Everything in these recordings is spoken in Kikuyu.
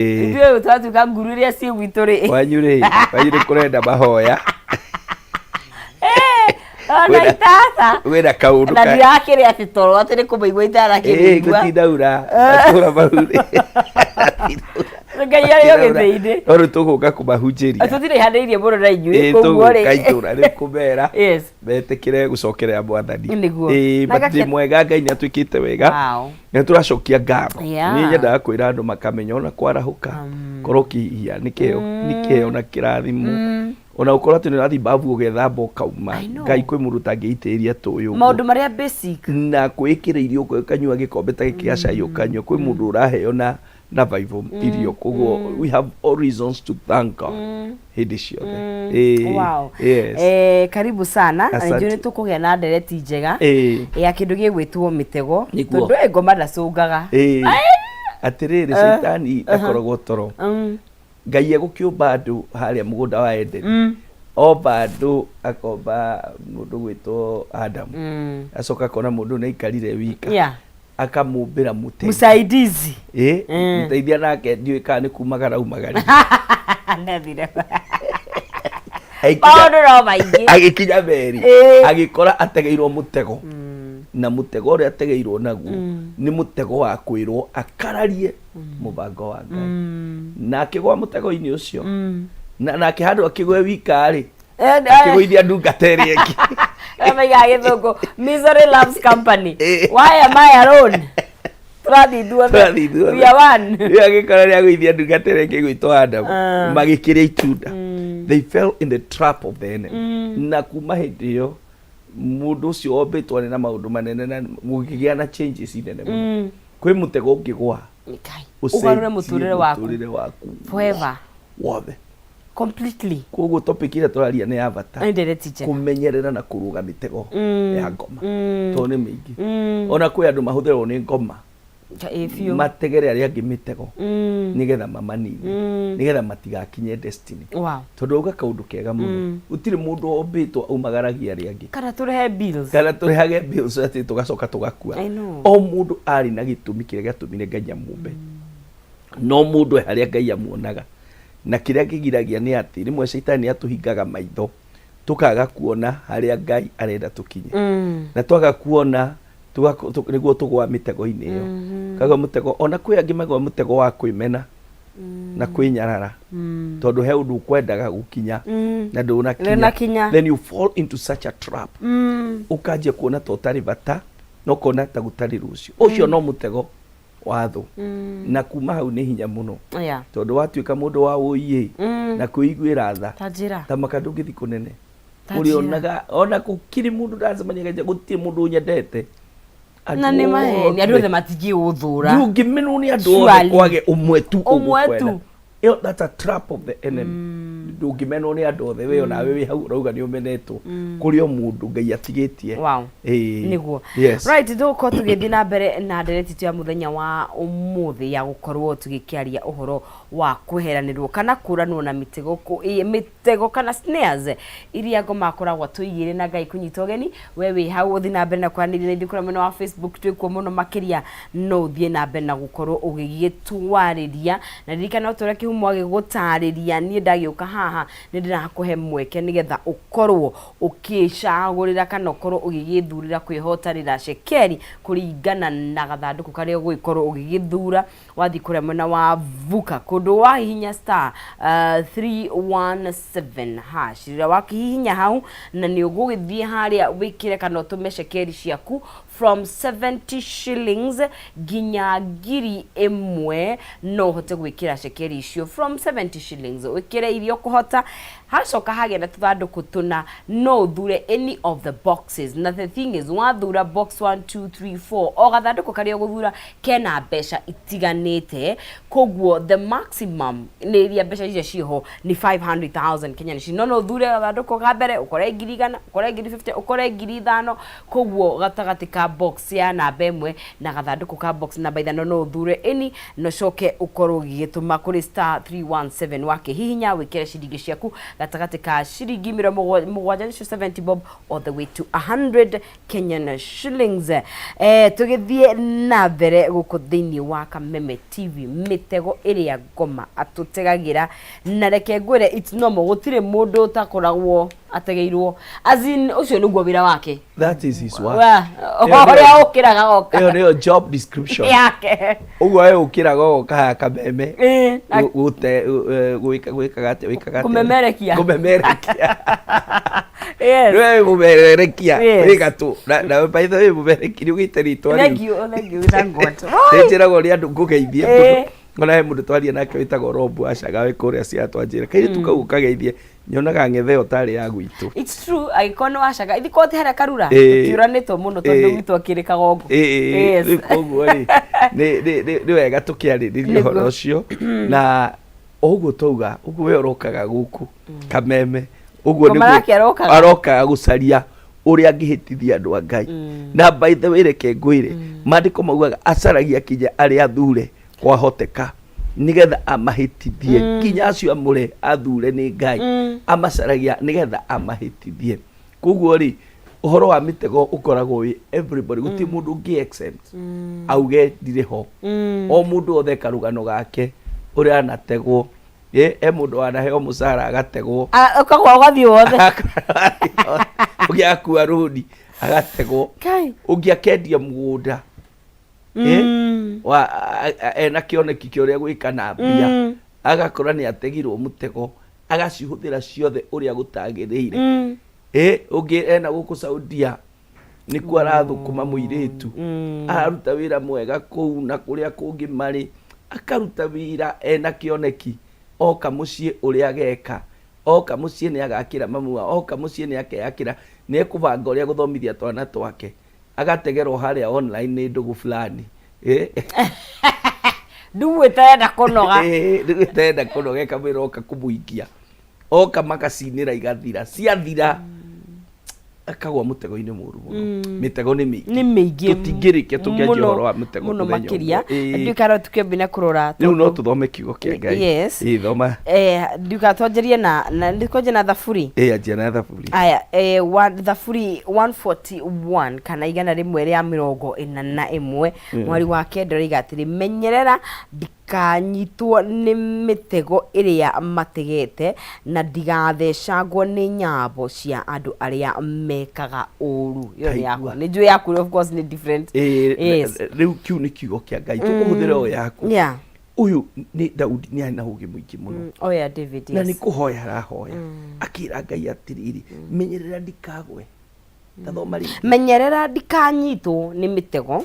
Ithuĩ twatuĩka nguru iria ciĩ gwitũ rĩ. Kwanyu rĩ, kwanyu nĩ kũrenda mahoya. Ona itata. Wĩna kaũndũ Na ndirakĩrĩ atĩ toro atĩ nĩ kũmĩigua itarakĩmĩigua. Gũtinda ura matũra mau rĩ. Ngai arĩ o gĩtĩ-inĩ. No rĩu tũgũka kũmahunjĩria. Tũtiraihanĩirie mũno na inyuĩ Ĩĩ, koguo rĩ. tũgũka itũra rĩu kũmera Yes. Metĩkĩre gũcokerera Mwathani. Nĩguo. Ĩĩ, Na but nĩ mwega, Ngai nĩ atuĩkĩte wega. Na tũracokia ngatho. Niĩ nyendaga kwĩra andũ makamenya ona kwarahũka, korwo ũkĩhihia nĩ kĩheo, nĩ kĩheo na kĩrathimo. Ona gũkorwo atĩ nĩ ũrathiĩ babu ũgethamba ũkauma. I know. Ngai, kwĩ mũndũ ũtangĩitĩrĩria tũĩ ũguo. Maũndũ marĩa basic. Na kwĩĩkĩra irio, ũkanyua gĩkombe ta gĩkĩ gĩa cai ũkanyua, kwĩ mũndũ ũraheo na Bible irio. Koguo we have all reasons to thank God hĩndĩ ciothe. Ĩĩ, yes. Karibu sana na Asante. nĩnjũĩ nĩ tũkũgĩa na ndereti njega ya kĩndũ gĩgwĩtwo mĩtego, tondũ ĩ ngoma ndacũngaga. Ĩĩ. Atĩrĩrĩ, caitani ndakoragwo toro. Ngai egũkĩũmba andũ harĩa mũgũnda wa Edeni, omba andũ, akomba mũndũ gwĩtwo Adamu, acoka akona mũndũ nĩ aikarire wika, akamũmbĩra mũteithia. Msaidizi. Ĩ, mũteithia nake ndiũĩ kana nĩ kumagara umagarire. Nethire. Agĩkinya- Maũndũ no maingĩ. Agĩkinya meri, agĩkora ategeirwo mũtego, na mũtego ũrĩa ategeirwo naguo nĩ mũtego wa kwĩrwo akararie mũbango wa Ngai, na akĩgwa mũtego-inĩ ũcio, na nake handũ akĩgwe wika rĩ, akĩgũithia ndungata ĩrĩa ĩngĩ. Maigaga gĩthũngũ, "Misery loves company." Why am I alone? Tũrathiĩ ithuothe. Tũrathiĩ ithuothe. We are one. Rĩu agĩkora nĩ agũithia ndungata ĩrĩa ĩngĩ ĩgwĩtwo Adamu, magĩkĩrĩa itunda. They fell in the trap of the enemy, na kuma hĩndĩ ĩyo mũndũ ũcio wombĩtwo arĩ na maũndũ manene na gũkĩgĩa na changes nene mũno. Kwĩ mũtego ũngĩgwa Ngai, ũgarũre mũtũrĩre waku. Mũtũrĩre waku forever. Wothe. Completely. Koguo topic ĩrĩa tũraria nĩ ya bata. Nĩ ndereti njega. Kũmenyerera na kũrũga mĩtego ya ngoma, tondũ nĩ mĩingĩ. Ona kwĩ andũ mahũthĩragwo nĩ ngoma Ĩ biũ. mategere arĩa angĩ mĩtego nĩgetha mamanine, nĩgetha matigakinye destiny. Tondũ auga kaũndũ kega mũno, gũtirĩ mũndũ wombĩtwo aumagaragia arĩa angĩ kana tũrehe bills. Kana tũrehage bills atĩ tũgacoka tũgakua. I know. O mũndũ arĩ na gĩtũmi kĩrĩa gĩatũmire Ngai amũmbe, no mũndũ e harĩa Ngai amuonaga, na kĩrĩa kĩgiragia nĩ atĩ rĩmwe caitani atũhingaga maitho tũkaga kuona harĩa Ngai arenda tũkinye, na twaga kuona nĩguo tũgwa mĩtego-inĩ ĩyo. Kagwa mũtego, ona kwĩ angĩ magwa mũtego wa kwĩmena na kwĩnyarara, tondũ he ũndũ ũkwendaga gũkinya na ndũnakinya. Ndũnakinya. Then you fall into such a trap, ũkanjia kuona ta ũtarĩ bata na ũkona ta gũtarĩ rũciũ. Ũcio no mũtego wa thũ, na kuma hau nĩ hinya mũno, tondũ watuĩka mũndũ wa ũiĩ na kwĩiguĩra tha, Ta njĩra. Ta maka ndũngĩthi kũnene. Ta njĩra. Ũrĩonaga ona gũkĩrĩ mũndũ ndacemania ganja, gũtirĩ mũndũ ũnyendete. Andũ Na nĩ maheni, andũ othe. Othe matingĩũthũra. Ndũngĩmenwo nĩ andũ othe, Surely. kwage ũmwe tu Ũmwe ũgũkwenda. tu. Ĩyo, that's a trap of the enemy. Ndũngĩmenwo nĩ andũ othe, we onawe wĩ hau ũrauga nĩ ũmenetwo, kũrĩ o mũndũ Ngai atigĩtie. Ĩĩ. Nĩguo. Yes. Right, tũgũkorwo tũgĩthiĩ na mbere na ndereti itũ ya mũthenya wa ũmũthĩ ya gũkorwo tũgĩkĩaria ũhoro wa kweheranĩrwo kana kũranwo na mĩtego, mĩtego kana snares iria ngoma akoragwo atũigĩire. Na Ngai kũnyita ũgeni we wĩ hau, ũthiĩ na mbere na kwaranĩria na ithuĩ kũrĩa mwena wa Facebook, twĩkuo mũno makĩria. No ũthiĩ na mbere na gũkorwo ũgĩgĩtwarĩria, na ririkana o ta ũrĩa kĩhumo agĩgũtarĩria, niĩ ndagĩũka haha nĩ ndĩrakũhe mweke nĩgetha ũkorwo ũkĩcagũrĩra kana ũkorwo ũgĩgĩthurĩra kwĩhotanĩra cekeri kũringana na gathandũkũ karĩa ũgũgĩkorwo ũgĩgĩthura. Wathiĩ kũrĩa mwena wa Vuka, kũndũ wahihinya star 317 hash, rĩrĩa wakihihinya hau na nĩ ũgũgĩthiĩ harĩa wĩkĩre kana ũtũme cekeri ciaku from 70 shillings nginya 1000. No ũhote gwĩkĩra cekeri icio from 70 shillings, wĩkĩre iria ũkũhota. Hacoka hagĩa na tũthandũkũ tũna, no ũthure any of the boxes. Na the thing is, wathura box 1, 2, 3, 4, o gathandũkũ karĩa ũgũthura kena mbeca itiganĩte. Koguo the maximum nĩ iria mbeca icio ciĩho nĩ 500,000 Kenyan shillings. No ũthure gathandũkũ ka mbere ũkore 100,000, ũkore 50,000, ũkore 5,000. Koguo gatagatĩ ka box ya namba 1 na gathandũkũ ka box namba 5, no ũthure any na ũcoke ũkorwo ũgĩgĩtũma kũrĩ star 317. Wakĩhihinya wĩkĩre ciringi ciaku gatagatĩ ka ciringi 70, nĩcio 70 bob, all the way to 100 Kenyan shillings. Tũgĩthiĩ na mbere gũkũ thĩinĩ wa Kameme TV, mĩtego ĩrĩa ngoma atũtegagĩra, na reke ngwĩre, it's normal, gũtirĩ mũndũ ũtakoragwo ategeirwo, as in ũcio nĩguo wĩra wake. That is his work. Ĩyo ũrĩa ũkĩraga oka Ĩyo nĩyo job description yake. Ũguo we ũkĩraga ũgoka haha Kameme gwĩkaga atĩa, wĩkaga atĩa? Kũmemerekia. Kũmemerekia. Yes. Nĩwe wĩ mũmererekia. Yes. Wĩ gatũ na by the way, mũmerekia nĩ ũgĩte rĩtwa rĩu. Thank you, thank you, thank God. Nĩ njĩragwo nĩ andũ ngũgeithie, tondũ ona he mũndũ twaria nake wĩtagwo Rob wacaga wĩ kũrĩa Seattle, anjĩra kairĩtu kau ũkageithie, nyonaga ng'ethe ĩyo tarĩ ya gwitũ. It's true, angĩkorwo nĩ wacaga ithiko ti harĩa karura tũtiũranĩtwo mũno tondũ gwitũ akĩrĩ kagongo. Yes. Rĩu koguo rĩ, nĩ wega tũkĩarĩrĩria ũhoro ũcio, na ũguo twauga ũguo we ũrokaga gũkũ Kameme ũguo Ngoma nĩguo yake arokaga. Arokaga gũcaria ũrĩa angĩhĩtithia andũ a Ngai. Na by the way, reke ngwĩre, maandĩko maugaga acaragia kinya arĩa athure kwahoteka nigetha amahĩtithie, kinya acio amũre athure nĩ Ngai amacaragia nigetha amahĩtithie. Koguo rĩ, ũhoro wa mĩtego ũkoragwo wĩ everybody, gũtirĩ mũndũ ũngĩ exempt auge ndirĩ ho. O mũndũ othe karũgano gake ũrĩa anategwo. E mũndũ wanaheo mũcara agategwo. Ah, ũkagwa ũgathiĩ wothe. Ũngĩ akua rũni agategwo. Kai. Ũngĩ akendia mũgũnda ena kĩoneki kĩa ũrĩa gwĩka na mbia, agakora nĩ ategirwo mũtego, agacihũthĩra ciothe ũrĩa gũtagĩrĩire. Ũngĩ ena gũkũ Saudia nĩkuo arathũkũma, mũirĩtu araruta wĩra mwega kũu na kũrĩa kũngĩ marĩ, akaruta wĩra ena kĩoneki, oka mũciĩ ũrĩa ageka, oka mũciĩ nĩ agakĩra mamu wao, oka mũciĩ nĩ akeyakĩra, nĩ ekũbanga ũrĩa gũthomithia twana twake, agategerwo harĩa online nĩ ndũgũ fulani. Ndugu ĩtarenda kũnoga. Ndũgũ ĩtarenda kũnoga ĩkamwĩra oka kũmũikia, oka makacinĩra igathira, ciathira akagwa mũtego-inĩ mũru mũno. Mĩtego nĩ mĩingĩ. Nĩ mĩingĩ. Tũtingĩrĩkia tũngĩanjia mũno, ũhoro wa mĩtego mũno mũthenya makĩria. ũmwe. Ndiũĩ kana tũkĩambia na kũrora Rĩu no tondũ- tũthome kiugo kĩa Ngai. Yes. Thoma. Ndiũĩ kana twanjĩrie na ndikwanjia na Thaburi. Anjia na Thaburi. Aya, Thaburi 141 kana 141, mwari wa 9, ũroiga atĩrĩ, menyerera ndikanyitwo nĩ mĩtego ĩrĩa mategete, na ndigathecangwo nĩ nyambo cia andũ arĩa mekaga ũru. Ĩyo nĩ yakwa. Taigua. Nĩ njũĩ yaku of course nĩ different. Yes. Rĩu kiu nĩ kiugo kĩa Ngai, tũkũhũthĩra o yaku. Ũyũ nĩ Daudi, nĩ arĩ na ũgĩ mũingĩ mũno. Oh yeah, David, Na nĩ yes. kũhoya arahoya, akĩra Ngai atĩrĩrĩ, menyerera ndikagwe. Tathoma rĩngĩ. Menyerera ndikanyitwo nĩ mĩtego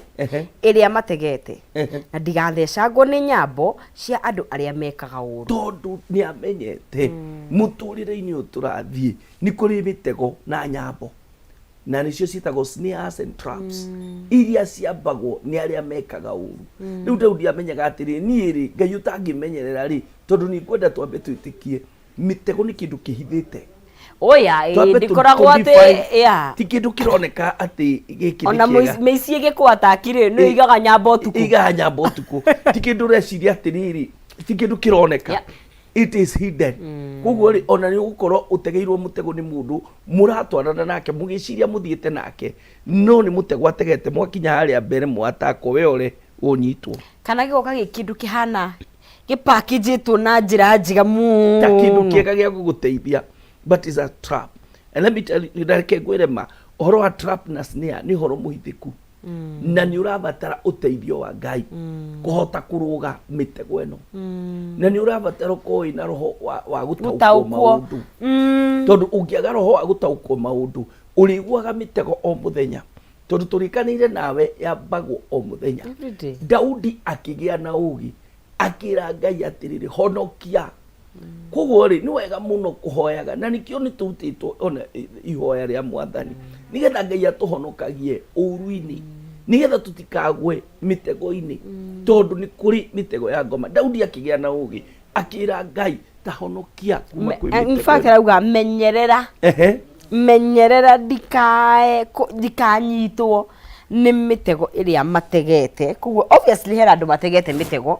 ĩrĩa mategete, na ndigathecangwo nĩ nyambo cia andũ arĩa mekaga ũru. Tondũ nĩ amenyete mũtũrĩre-inĩ ũyũ tũrathiĩ nĩ kũrĩ mĩtego na nyambo, na nĩcio ciĩtagwo snares and traps, iria ciambagwo nĩ arĩa mekaga ũru. Rĩu Daudi amenyaga atĩrĩ, niĩ rĩ, Ngai ũtangĩmenyerera rĩ, tondũ nĩ ngwenda twambe twĩtĩkie mĩtego nĩ kĩndũ kĩhithĩte. Oya, Twambe ndĩkoragwo atĩ tũ-define. Yeah. Ti kĩndũ kĩroneka atĩ gĩkĩ nĩ Ona kĩega. mĩici ĩgĩkũ-attack rĩ, nĩ ĩigaga nyambo ũtukũ. Igaga nyambo ũtukũ. Ti kĩndũ ũreciria atĩrĩrĩ, ti kĩndũ kĩroneka. It is hidden. Koguo rĩ, ona nĩ ũgũkorwo ũtegeirwo mũtego nĩ mũndũ mũratwarana nake, mũgĩciria mũthiĩte nake, no nĩ mũtego ategete, mwakinya harĩa mbere mwatakwo, we ore ũnyitwo. Kana gĩgoka gĩ kĩndũ kĩhana gĩpakĩnjĩtwo na njĩra njega Ta kĩndũ mũno. Kĩega gĩa gũgũteithia, but is a trap. And let me tell you, na reke ngwĩre ma, ũhoro wa trap na snare nĩ ũhoro mũhithĩku, na nĩ ũrabatara ũteithio wa Ngai kũhota kũrũga mĩtego ĩno, na nĩ ũrabatara ũkorwo wĩna roho wa gũtaũkwo Gũtaũkwo. maũndũ, tondũ ũngĩaga roho wa gũtaũkwo maũndũ, ũrĩiguaga mĩtego o mũthenya, tondũ tũrĩkanĩire nawe yambagwo o mũthenya. Every day. Daudi akĩgĩa na ũgĩ, akĩra Ngai atĩrĩrĩ, honokia. Koguo rĩ, nĩ wega mũno kũhoyaga, na nĩkĩo nĩ tũrutĩtwo ona ihoya rĩa Mwathani, nĩgetha Ngai atũhonokagie ũru-inĩ, nĩgetha tũtikagwe mĩtego-inĩ, tondũ nĩ kũrĩ mĩtego ya ngoma. Daudi akĩgĩa na ũgĩ, akĩra Ngai, ta honokia kuma kwĩ In mĩtego fact ĩno. Arauga menyerera, menyerera ndikanyitwo. Nĩ mĩtego ĩrĩa mategete. Koguo obviously hena andũ mategete mĩtego.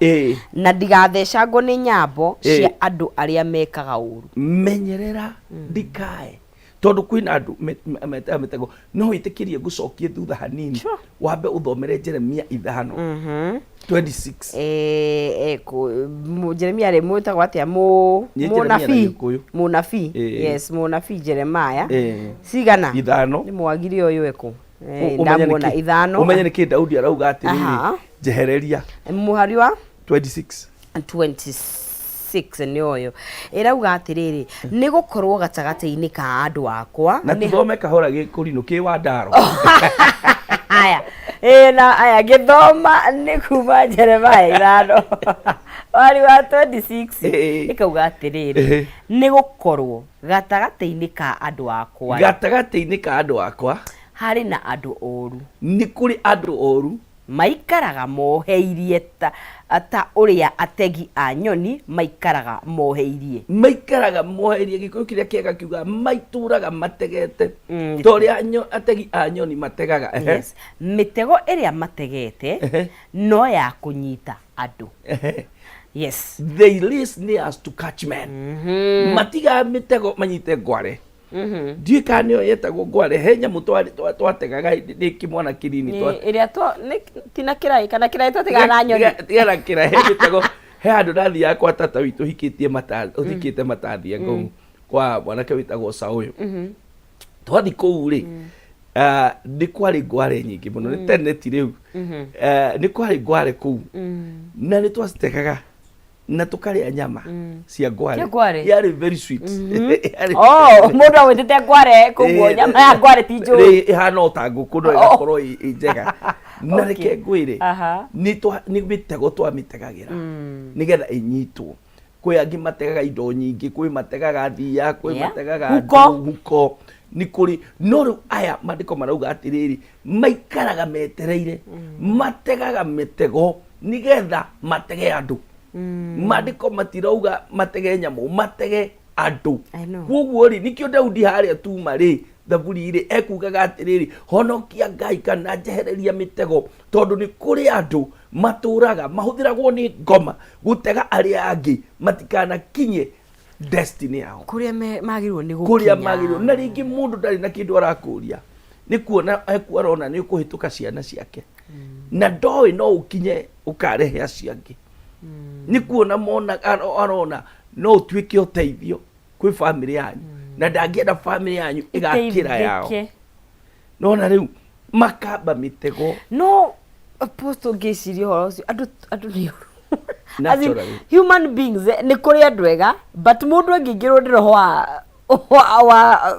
Na ndigathecangwo nĩ nyambo cia andũ arĩa mekaga ũru. Menyerera ndikae, tondũ kwĩna andũ metegaga mĩtego. No wĩtĩkĩrie ngũcokie thutha hanini? Sure. Wambe ũthomere Jeremia 5 26. Jeremia rĩ, mwĩtagwo atĩa? Mũ Nĩ Jeremia na Mũnabii. Gĩkũyũ. Mũnabii. Yes, mũnabii Jeremiah. Cigana? 5. Nĩ mwagire ũyũ ekũ? Ũmenye Ndamuona 5. Ũmenye nĩkĩ Daudi arauga atĩrĩrĩ. Njehereria. Mũhari wa 26. 26 nĩ ũyũ ĩrauga atĩrĩrĩ, nĩ gũkorwo gatagatĩ-inĩ ka andũ akwa Na tũthome kahora gĩkũrinũ kĩ wa ndaro. Aya, ĩ na aya ngĩthoma nĩ kuma Jeremiah 5 wari wa 26. Ĩkauga atĩrĩrĩ, nĩ gũkorwo gatagatĩ-inĩ ka andũ akwa, Gatagatĩ-inĩ ka andũ akwa, harĩ na andũ oru. Nĩ kũrĩ andũ oru. Maikaraga moheirie ta ũrĩa ategi a nyoni maikaraga moheirie. Maikaraga moheirie. Gĩkũyũ kĩrĩa kĩega kiugaga maitũraga mategete ta ũrĩa ategi a nyoni mategaga. Ehe. Yes. Mĩtego ĩrĩa mategete no ya kũnyita andũ. Yes. They lay snares to catch men. Matigaga mĩtego manyite ngware. Ndiũĩ kana nĩyo yetagwo ngware. He nyamũ twategaga ndĩ kĩmwana kĩnini. Ĩrĩa tina kĩraĩ kana kĩraĩ twategaga na nyoni. Tigana kĩraĩ, he mĩtego, he handũ ndathiaga kwa tata witũ ũhikĩtie ũhikĩte matathia ngũu kwa mwanake wĩtagwo Saũyũ. Twathiĩ kũu rĩ, nĩ kwarĩ ngware nyingĩ mũno. Nĩ tene, ti rĩu. Nĩ kwarĩ ngware kũu na nĩ twacitegaga na tũkarĩa nyama cia ngware. Cia ngware? Yarĩ very sweet. Oh, mũndũ awĩtĩte ngware, koguo nyama ya ngware ti njũru. Rĩ ĩhana o ta ngũkũ, no ĩgakorwo ĩ njega. Na reke ngwĩre, nĩ mĩtego twamĩtegagĩra nĩgetha ĩnyitwo. Kwĩ angĩ mategaga indo nyingĩ, kwĩ mategaga thiya, kwĩ mategaga Huko. ndũ, huko nĩ kũrĩ. No rĩu aya maandĩko marauga atĩrĩrĩ, maikaraga metereire, mategaga mĩtego nĩgetha matege andũ. Maandĩko matirauga matege nyamũ, matege andũ. I know. Koguo rĩ, nĩkĩo Daudi harĩa tuma rĩ thaburi rĩ ekugaga atĩrĩrĩ, honokia Ngai kana njehereria mĩtego, tondũ nĩ kũrĩ andũ matũraga mahũthĩragwo nĩ ngoma gũtega arĩa angĩ matikanakinye destiny yao. Kũrĩa magĩrĩirwo nĩ kũrĩa gũkinya. Magĩrĩirwo. Na rĩngĩ mũndũ ndarĩ na kĩndũ arakũria, nĩ kuona arona nĩ ũkũhĩtũka ciana ciake na ndoĩ no ũkinye ũkarehe acio angĩ. Nĩ kuona mona arona no ũtuĩke ũteithio kwĩ bamĩrĩ yanyu na ndangĩenda bamĩrĩ yanyu ĩgakĩra yao. Iteithĩke. Nona rĩu makamba mĩtego. No apostle, ngĩciria ũhoro ũcio, andũ nĩ oru. As in, Naturally. human beings, nĩ kũrĩ andũ ega, but mũndũ angĩingĩrwo nĩ roho wa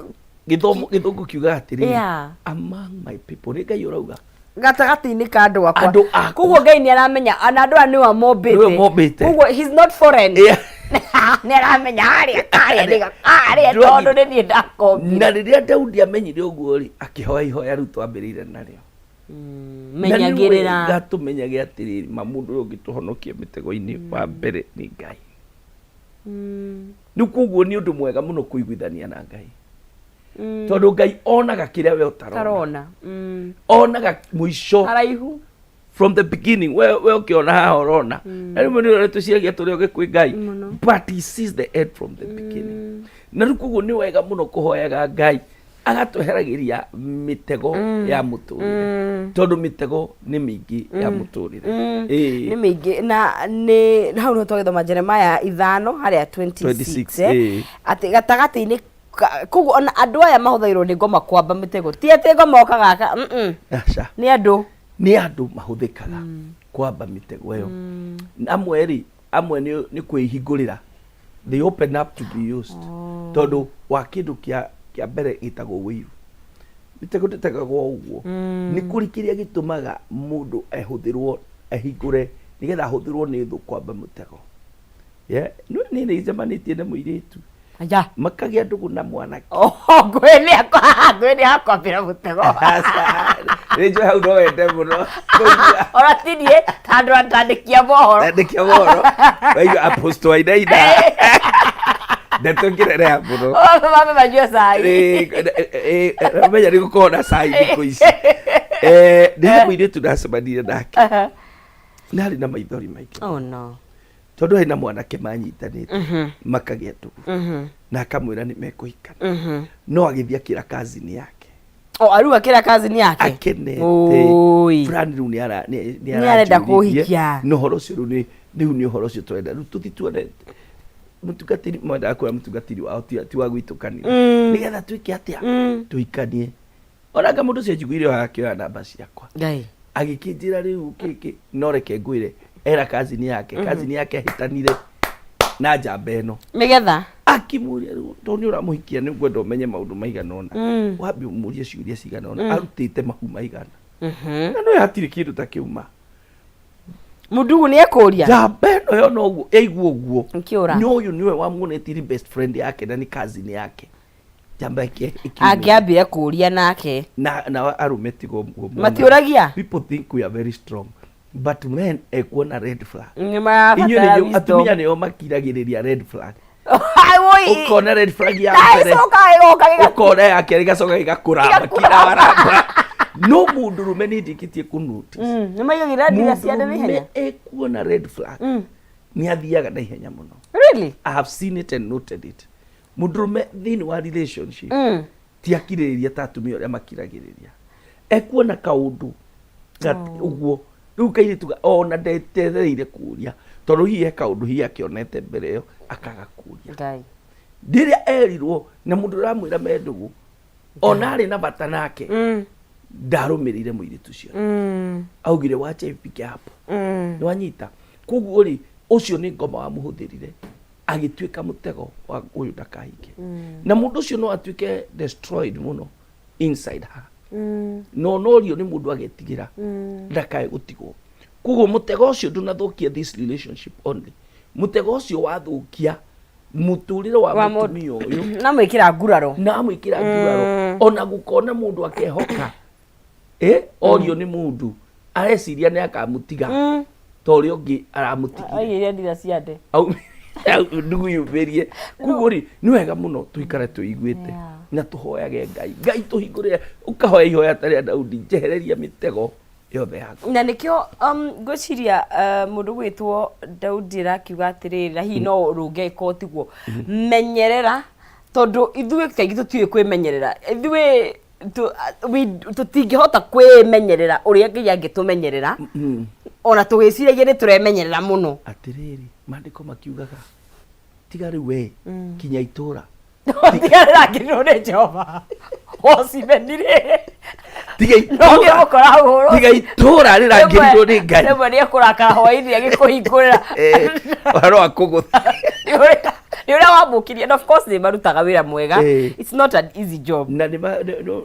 Gĩthomo gĩthũngũ kiugaga atĩrĩrĩ, among my people, nĩ Ngai ũrauga. Gatagatĩ-inĩ ka andũ akwa. Andũ akwa. Koguo Ngai nĩ aramenya ona andũ aya nĩwe mombĩte. Nĩwe mombĩte. Koguo he's not foreign. Nĩ aramenya harĩa nĩga harĩa, tondũ nĩ niĩ ndakombire. Na rĩrĩa Daudi amenyire ũguo rĩ, akĩhoya ihoya rĩu twambĩrĩire narĩo. Na nĩ Menyagĩrĩra. wega tũmenyage atĩrĩrĩ, ma mũndũ ũyũ ũngĩtũhonokia mĩtego-inĩ wa mbere nĩ Ngai. Rĩu koguo nĩ ũndũ mwega mũno kũiguithania na Ngai, tondũ Ngai onaga kĩrĩa we ũtarona. Tarona. Onaga mũico haraihu. From the beginning. We ũkĩona haha ũrona na rĩmwe nĩ ũrĩa tũciragia tũrĩ oge kwĩ Ngai, Mũno. but he sees the end from the beginning. Na rĩu koguo nĩ wega mũno kũhoyaga Ngai agatweheragĩria mĩtego ya mũtũrĩre, tondũ mĩtego nĩ mĩingĩ ya mũtũrĩre. Nĩ mĩingĩ, na nĩ hau nĩho twagĩthoma Jeremiah 5 harĩa 26. 26, Atĩ gatagatĩ-inĩ koguo ona andũ aya mahũthagĩrwo nĩ ngoma kwamba mĩtego, ti atĩ ngoma okaga aka. Aca. Nĩ andũ. Nĩ andũ mahũthĩkaga kwamba mĩtego ĩyo. Amwe rĩ, amwe nĩ kwĩhingũrĩra, they open up to be used, tondũ wa kĩndũ kĩa mbere gĩtagwo wĩiru. Mĩtego ndĩtegagwo ũguo. Nĩ kũrĩ kĩrĩa gĩtũmaga mũndũ ehũthĩrwo, ehingũre nĩgetha ahũthĩrwo nĩ thũ kwamba mũtego. Yeah, nĩ nĩ njemanĩtie na mũirĩtu Aya. makagĩa ndũgũ na mwanake. Oho, ngũĩ nĩ akwa, ngũĩ nĩ akwambĩra mũtego. Rĩnjũ hau no wende mũno. Ona ti niĩ, tondũ atandĩkia mohoro. Andĩkia mohoro waigua Apostle Wainaina, ndeto ngĩrereha mũno. Oh, mame manyue cai. Menya nĩ gũkorwo na cai thikũ ici. Nĩ he mũirĩtu ndacemanirie nake na arĩ na maithori maingĩ Oh no. tondũ harĩ na mwanake manyitanĩte makagĩa ndũgũ na akamwĩra nĩ mekũhikana, no agĩthiĩ akĩra cousin yake. O arĩu akĩra cousin yake. Akenete. Oi. Fulani rĩu nĩ ara- nĩ Nĩ arenda aranjũrithie, kũhikia. na ũhoro ũcio rĩu rĩu nĩ ũhoro ũcio tũrenda rĩu tũthi tuone mũtungatĩri, mwendaga kuona mũtungatĩri wao ti wa gwitũ kanitha, nĩgetha twĩke atĩa, tũhikanie. Onanga mũndũ ũcio njiguire o akĩoya namba ciakwa. Ngai. Agĩkĩnjĩra rĩu kĩkĩ, no reke ngwĩre, era cousin yake, cousin yake ahĩtanire na njamba ĩno. Nĩgetha. Akĩmũria rĩu tondũ nĩ ũramũhikia nĩ ngwenda ũmenye maũndũ maigana ũna, wambe ũmũrie ciũria cigana ũna, arutĩte mahu maigana, na no hatirĩ kĩndũ ta kĩu ma. Mũndugu nĩ ekũria. Njamba ĩno yona ũguo yaigua ũguo Ĩkĩũra. nĩ ũyũ nĩwe wamuonetie nĩ best friend yake na nĩ cousin yake, njamba ĩkiumĩra. Angĩambire kũria nake. Na arũme tigo ũguo monaga. Matiũragia? People think we are very strong, but men ekuona red flag. Nĩ marabatara Inyuĩ nĩo wisdom. atumia nĩo makiragĩrĩria red flag. Ai, woi. Ũkona red flag ya Na mbere, ĩcoka ĩgoka ũkona ya kerĩ ĩgacoka gĩgakũramba kirawaramba, no mũndũrũme nĩ ndĩkĩtie kũ notice. Nĩ maigagĩrĩra ndira cia nda na ihenya. Mũndũrũme ekuona red flag nĩ athiaga na ihenya mũno. Really? I have seen it and noted it. Mũndũrũme thĩinĩ wa relationship ti akirĩrĩria ta atumia ũrĩa makiragĩrĩria. Ekuona kaũndũ ũguo rĩu kairĩtu ona ndetereire kũria, tondũ hihi he kaũndũ hihi akĩonete mbere ĩyo akaga kũria. Ngai. Rĩrĩa erirwo na mũndũ ũramwĩra me ndũgũ, ona arĩ na bata nake, ndarũmĩrĩire mũirĩtu ũcio. Augire wacha ipike hapo. Nĩ wanyita? Koguo rĩ, ũcio nĩ ngoma wamũhũthĩrire agĩtuĩka mũtego wa ũyũ ndakahike, na mũndũ ũcio no atuĩke destroyed mũno inside her, no norio nĩ mũndũ agetigĩra ndakae gũtigwo. Koguo mũtego ũcio ndũnathũkia this relationship only, mũtego ũcio wathũkia mũtũrĩre wa Wa mũtumia ũyũ. Na mwĩkĩra nguraro. Na amwĩkĩra nguraro, ona gũkona mũndũ akehoka orio nĩ mũndũ areciria nĩ akamũtiga ta ũrĩa ũngĩ aramũtigire. Aigĩrĩra ndira cia nde. Ndugu yumĩrie. Koguo rĩ, nĩ wega mũno tũikare twĩiguĩte na tũhoyage Ngai, Ngai tũhingũrĩre, ũkahoya ihoya ta rĩa Daudi, njehereria mĩtego yothe yaku. Na nĩkĩo ngwĩciria mũndũ gwĩtwo Daudi arakiuga atĩrĩrĩ, na hihi no rũnge ĩkorwo tiguo, menyerera, tondũ ithuĩ kaingĩ tũtiũĩ kwĩmenyerera. Ithuĩ tũtingĩhota kwĩmenyerera ũrĩa Ngai angĩtũmenyerera, ona tũgĩciragia nĩ tũremenyerera mũno. Atĩrĩrĩ, maandĩko makiugaga tiga rĩu we kinya itũra. Tiga rĩrangĩrĩrwo nĩ Jehova wocimenire. Tiga no itũra. ngĩmũkora hau. Tiga itũra rĩrangĩrĩrwo nĩ Ngai. Rĩmwe nĩ ekũrakara hwainĩ agĩkũhingũrĩra. Ũhoro wa kũgũtha. Nĩ ũrĩa wamũkirie, and of course nĩ marutaga wĩra mwega. It's not an easy job. Na nĩ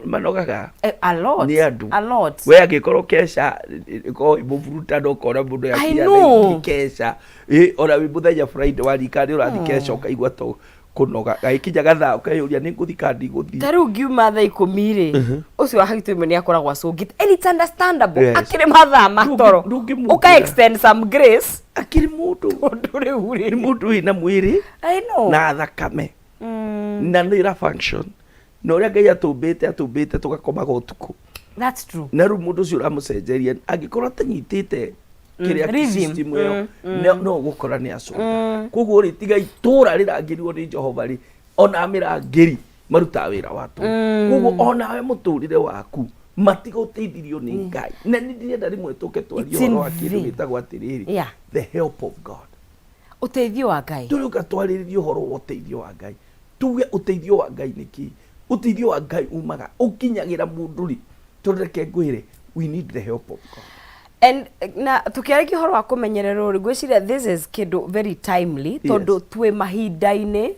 manogaga. A lot. Nĩ andũ. A lot. We angĩkorwo keca ĩkorwo ĩ mũburutano, ũkona mũndũ I yakinya know. thaa ingĩ keca. Ona wĩ mũthenya Friday warika nĩ ũrathiĩ keca ũkaigua to kũnoga, gagĩkinya gathaa ũkeyũria nĩ ngũthiĩ kana ndigũthiĩ. Ta rĩu ngiuma thaa 10 rĩ, ũcio wa hagitũ ĩmwe nĩ akoragwo acũngĩte, and it's understandable. Akĩrĩ mathaa matoro. Ndũngĩmũkĩra. Ũka extend some grace. Akĩrĩ mũndũ. Tondũ rĩu nĩ rĩ mũndũ wĩna mwĩrĩ I know. na thakame na nĩ ĩra function na ũrĩa Ngai atũmbĩte, atũmbĩte tũgakomaga ũtukũ. That's true. Na rĩu mũndũ ũcio ũramũcenjeria angĩkorwo atanyitĩte kĩrĩa Rhythm. system ĩyo, no ũgũkora nĩ acũnga. Koguo rĩ, tiga itũra rĩrangĩrwo nĩ Jehova rĩ, ona mĩrangĩri marutaga wĩra wa tũhũ. Koguo onawe mũtũrĩre waku matigũteithirio nĩ Ngai, na nĩ ndĩrenda rĩmwe tũke twarie It's in ũhoro wa kĩndũ vain. gĩtagwo atĩrĩrĩ, the help of God. Ũteithio wa Ngai. Tũrĩũka twarĩrĩrie ũhoro wa ũteithio wa Ngai, tuge ũteithio wa Ngai nĩ kĩĩ, ũteithio wa Ngai umaga ũkinyagĩra mũndũ rĩ, tondũ reke ngwĩre, we need the help of God. And na tukiarĩkia ũhoro wa kũmenyererwo rĩ, ngwĩciria this is kĩndũ very timely, tondũ twĩ mahinda-inĩ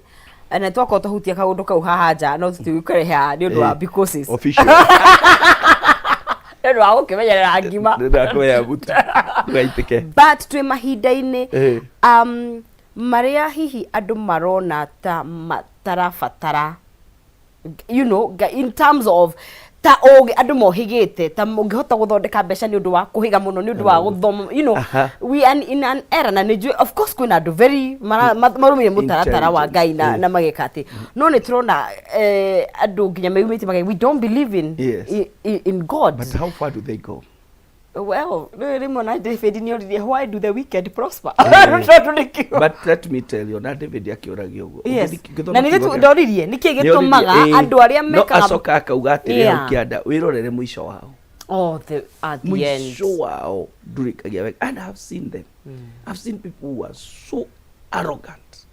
na twakorwo twahutia kaũndũ kau haha nja, no tũtigũkarehe haha nĩ ũndũ wa because Official. Nĩ ũndũ wa gũkĩmenyerera ngima. Ndĩrakwea mũtu ndũgaitĩke. But twĩ mahinda-inĩ marĩa hihi andũ marona ta matarabatara in terms of Ta ũgĩ andũ mohĩgĩte ta ũngĩhota gũthondeka mbeca nĩ ũndũ wa kũhĩga mũno, nĩ ũndũ wa gũthoma, we are in an era, na nĩ njũĩ of course kwĩna andũ very marũmĩrĩire mũtaratara wa Ngai na, na mageka atĩ no nĩ tũrona andũ nginya meyumĩtie magai we don't believe in, in God. But how far do they go? Well, rĩu rĩmwe na David nĩ oririe, "Why do the wicked prosper?" Tondũ nĩkĩo. But let me tell you, na David akĩũragia ũguo. Yes. Na nĩ ndoririe nĩkĩ gĩtũmaga andũ arĩa mekaga, no acoka akauga atĩrĩ hau kĩanda, wĩrorere mũico wao. Oh, the, at the end. Mũico wao ndũrĩkagia wega. And I've seen them. I've seen people who are so arrogant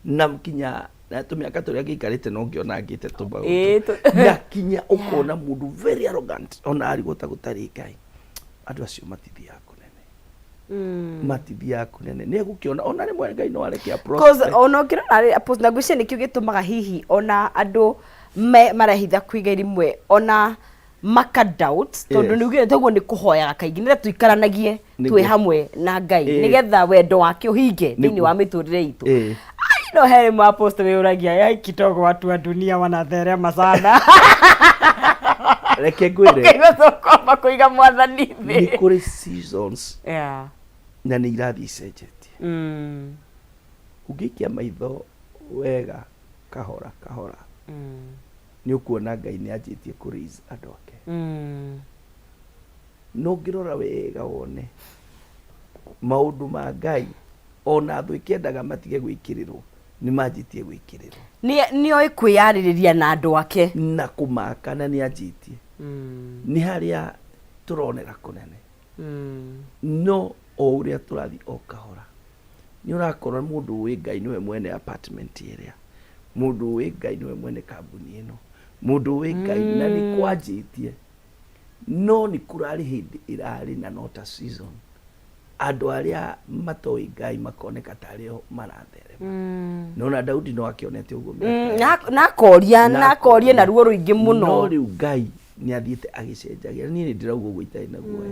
na kinya na tũmĩaka tũrĩa ngĩikarĩte no ngĩona ngĩte tũmaũndũ na kinya ũkona mũndũ very arrogant ona arigwo ta gũtarĩ Ngai. Andũ acio matithiaga kũnene, matithiaga kũnene. Nĩ egũkĩona ona rĩmwe Ngai no areke a 'Cause prosper. Ona ũngĩrora rĩ, Apostle, na ngwĩciria nĩkĩo gĩtũmaga hihi ona andũ marehitha kwĩ Ngai rĩmwe ona maka doubt, tondũ nĩ ugire toguo nĩ kũhoyaga kaingĩ nĩgetha tũikaranagie twĩ hamwe na Ngai, nĩgetha wendo wake ũhinge thĩinĩ wa mĩtũrĩre itũ. Ai, no he rĩmwe, Apostle, wĩyũragia, "Ai, kidogo watu wa dunia wanatherema sana." Reke ngwĩre. Ũkaigua tũkwamba kũiga Mwathani nĩ thĩ. Kũrĩ seasons na nĩ irathiĩ icenjetie. Ũngĩikia maitho wega kahora kahora, nĩ ũkuona Ngai nĩ anjĩtie kũ raise andũ ake. No ũngĩrora wega wone maũndũ ma Ngai, ona thũ ĩkĩendaga matige gwĩkĩrĩrwo, nĩ manjĩtie gwĩkĩrĩrwo. Nĩ oĩ kwĩyarĩrĩria na andũ ake. Na kũmaka, na nĩ anjĩtie nĩ harĩa tũronera kũnene. No o ũrĩa tũrathiĩ o kahora, nĩ ũrakora mũndũ ũĩ Ngai nĩwe mwene apartment ĩrĩa, mũndũ ũĩ Ngai nĩwe mwene kambuni ĩno, mũndũ ũĩ Ngai na nĩ kwanjĩtie. No nĩ kũrarĩ hĩndĩ ĩrarĩ na not a season, andũ arĩa matoĩ Ngai makoneka tarĩ o maratherema. Nona Daudi no akĩonete ũguo mĩaka yake. Na akoria na ruo rũingĩ No mũno. Rĩu Ngai nĩ athiĩte agĩcenjagia. Niĩ nĩ ndĩrauga ũguo itarĩ na guoya.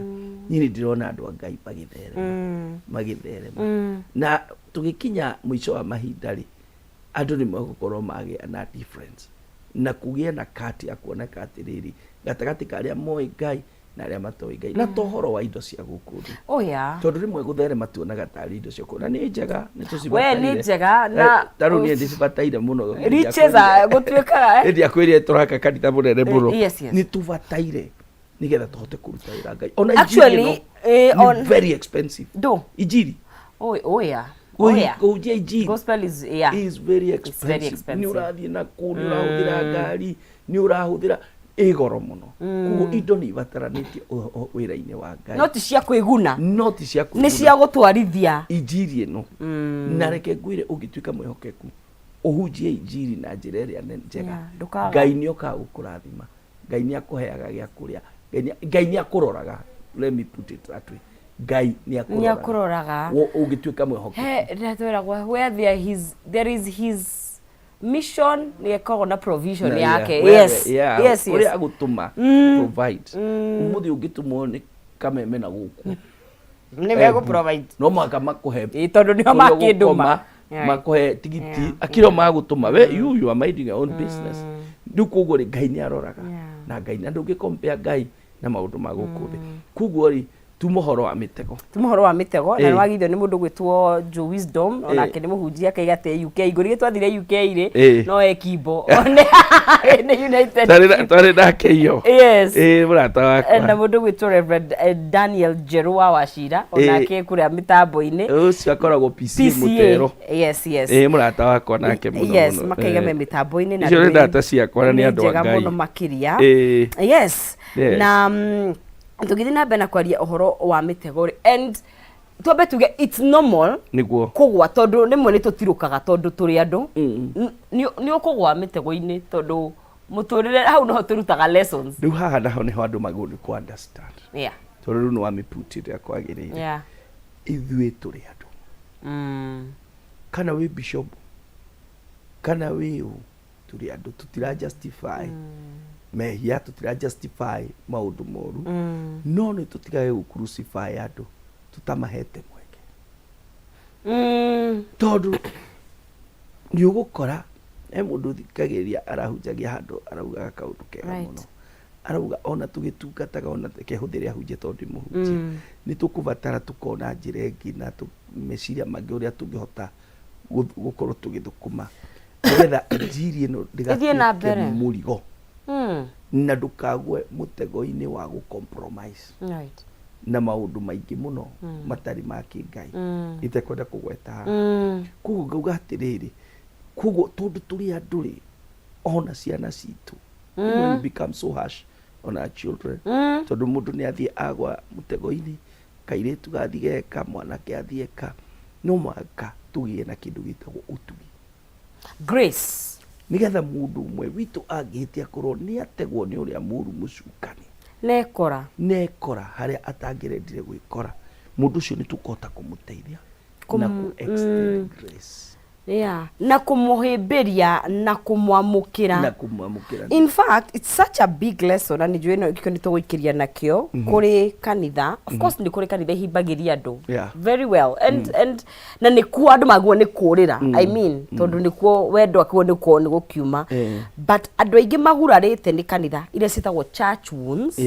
Niĩ nĩ ndĩrona andũ a Ngai magĩtherema, magĩtherema, na tũgĩkinya mũico wa mahinda rĩ, andũ nĩ megũkorwo magĩa na difference na kũgĩe na kati ya kuoneka atĩrĩrĩ gatagatĩ ka arĩa moĩ Ngai na arĩa matoĩ Ngai, na to ũhoro wa indo cia gũkũ thĩ. Oh yeah. Tondũ rĩmwe gũtherema tuonaga tarĩ indo cia kũ, na nĩ njega, nĩ We tũcibataire. nĩ njega na Ta rĩu niĩ ndĩcibataire mũno. Riches are gũtuĩkaga, eh? Ndiakwĩrire tũraka kanitha mũnene mũno? Yes. Nĩ tũbataire nĩgetha tũhote kũruta wĩra Ngai. Ona Actually, injiri ĩno nĩ very expensive. Ndo. Injiri. Oh yeah. Oh yeah. Kũhunjia injiri Gospel is, yeah. is very It's very expensive. Expensive. Nĩ ũrathiĩ na kũu, nĩ ũrahũthĩra ngari, nĩ ũrahũthĩra ĩ goro mũno. Koguo indo nĩ ibataranĩtie wĩra-inĩ wa Ngai. No ti cia kwĩguna. No ti cia Nĩ kwĩguna. cia gũtwarithia injiri ĩno. Na reke ngwĩre, ũngĩtuĩka mwĩhokeku ũhunjie injiri na njĩra ĩrĩa njega, Yeah, ndũkaga. Ngai nĩ okaga gũkũrathima. Ngai nĩ akũheaga gĩa kũrĩa. Ngai nĩ akũroraga. Let me put it that way, Ngai nĩ Nĩ akũroraga. Ũngĩtuĩka mwĩhokeku. He rĩrĩa where there is his mission, nĩ ĩkoragwo na provision yake. Ũrĩa agũtũma provide. Ũmũthĩ ũngĩtũmwo nĩ kameme na gũkũ Nĩ megũ provide. No mũhaka makũhe Ĩ, tondũ nĩo kũrĩa makĩndũma. ũgũkoma, makũhe tigiti. Akĩro magũtũma we, you are minding your own business. Rĩu koguo rĩ, Ngai nĩ aroraga. Na Ngai, na ndũngĩ compare Ngai na maũndũ ma gũkũ thĩ. Koguo rĩ, tuma ũhoro wa mĩtego. Tuma ũhoro wa mĩtego na nĩwagithio nĩ mũndũ gwĩtwo Joe Wisdom, onake nĩ mũhunjia, akaiga atĩ UK ngũrige twathire UK rĩ, no ekimbo nĩ United. Twarĩ nake iyo. Yes. Ĩ, mũrata wakwa. Na mũndũ gwĩtwo Reverend Daniel Njerũ wa Wachira, onake kũrĩa mĩtambo-inĩ. Ũcio akoragwo PCA Mũtero. Yes. Ĩ, mũrata wakwa nake mũno mũno. Makaiga me mĩtambo-inĩ na Icio nĩ ndũmĩrĩri ndata ciakwa na nĩ andũ a njega Ngai. Mũno makĩria. Yes. Yes. Na tũgĩthiĩ na mbere na kwaria ũhoro wa mĩtego rĩ, and twambe tuge it's normal kũgwa, tondũ rĩmwe nĩ tũtirũkaga tondũ tũrĩ andũ. Nĩ ũkũgwa mĩtego-inĩ, tondũ mũtũrĩre hau noho tũrutaga lessons. Rĩu haha naho nĩho andũ magĩrĩirwo nĩ kũ understand, tondũ rĩu nĩ wamĩputi ũrĩa kwagĩrĩire. Ithuĩ tũrĩ andũ, kana wĩ bishop kana wĩ ũ, tũrĩ andũ. Tũtira justify mehia, tũtira justify maũndũ moru, no nĩ tũtigage gũ crucify andũ tũtamahete mweke, tondũ nĩ ũgũkora he mũndũ thikagĩrĩria arahunjagia handũ araugaga kaũndũ kega mũno. Arauga ona tũgĩtungataga, ona reke hũthĩre ahunjia tondũ ndĩ mũhunjia, nĩ tũkũbatara tũkona njĩra ĩngĩ na meciria mangĩ ũrĩa tũngĩhota gũkorwo tũgĩthũkũma nĩgetha injiri ĩno Ĩthiĩ na ndĩgatuĩke mbere. mũrigo na ndũkagwe mũtego-inĩ wa gũ compromise na maũndũ maingĩ mũno matarĩ ma kĩngai itekwenda kũgweta haha. Koguo ngauga atĩrĩrĩ, koguo tondũ tũrĩ andũ rĩ, ona ciana citũ, we become so harsh on our children, tondũ mũndũ nĩ athiĩ agwa mũtego-inĩ, kairĩtu gathiĩ geka, mwanake athiĩ eka, no mũhaka tũgĩe na kĩndũ gĩtagwo ũtugi. Grace. Nĩgetha mũndũ ũmwe witũ angĩhĩtia korwo nĩ ategwo nĩ ũrĩa mũru mũcukani, Nekora. Nekora harĩa atangĩrendire gwĩkora, mũndũ ũcio nĩ tũkũhota kũmũteithia na kũ extend grace. Yeah. Na kũmũhĩmbĩria na kũmwamũkĩra. Na kũmwamũkĩra. In fact, it's such a big lesson, na nĩnjũĩ no gĩkĩo nĩ tũgũikĩria nakĩo kũrĩ kanitha. Of course nĩ kũrĩ kanitha ihimbagĩria andũ very well and na nĩkuo andũ magwo nĩ kũrĩra, I mean, tondũ nĩkuo wendo akĩguo nĩkuo nĩ gũkiuma. But andũ aingĩ magurarĩte nĩ kanitha iria ciĩtagwo church wounds,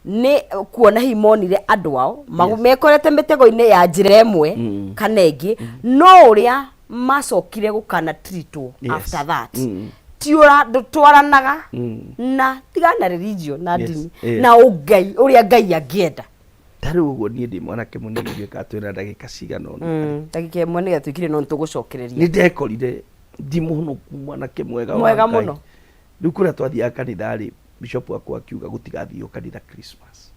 nĩ kuona hihi monire andũ ao mekorete mĩtego-inĩ ya njĩra ĩmwe kana ĩngĩ, no ũrĩa macokire gũkana treatwo after that ti ũra ndũtwaranaga na tigana religion na ndini na ũngai ũrĩa Ngai angĩenda. Ta rĩu ũguo niĩ ndĩ mwanake mũnini, ndiũĩ kana twĩna ndagĩka cigana ũna. Ndagĩka ĩmwe nĩgetha tũikire, no nĩtũgũcokereria. Nĩ ndekorire ndi mũhonoku, mwanake mwega wa Mwega Ngai. mũno. Rĩu kũrĩa twathiaga kanitha rĩ, bishop wakwa akiuga gũtigathio kanitha Christmas.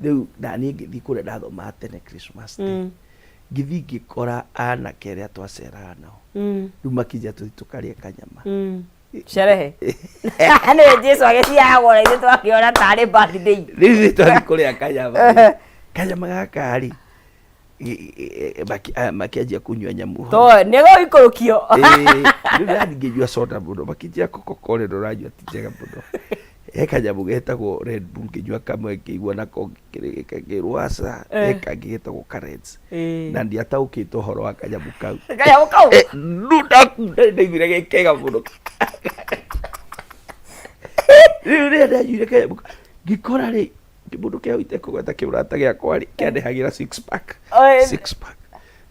Rĩu naniĩ ngĩthiĩ kũrĩa ndathomaga tene Christmas Day. Ngĩthiĩ ngĩkora anake arĩa twaceraga nao. Rĩu makĩnjĩra tũthiĩ tũkarĩe kanyama. Sherehe nĩ Jesu agĩciaragwo na ithuĩ twakĩona tarĩ birthday. Rĩu ithuĩ twathiĩ kũrĩa kanyama rĩ, kanyama gaka rĩ, makĩanjia kũnyua nyamũ hau. To nĩ gũikũrũkio. Ĩĩ, rĩu ndathiĩ ngĩnyua soda mũno, makĩnjĩra Coca-Cola ĩno ũranyua ti njega mũno. He kanyamũ getagwo Red Bull, ngĩnyua kamwe ngĩigua nako ngĩrwo aca. He kangĩ getagwo Karens, na ndiataũkĩtwo ũhoro wa kanyamũ kau. Kanyamũ kau. No ndakunda ndaiguire ge kega mũno. Rĩu rĩrĩa ndanyuire kanyamũ kau, ngĩkora rĩ kĩmũndũ kĩa itekũgweta kĩũrata gĩakwa rĩ kĩandĩhagĩra six pack. Six pack.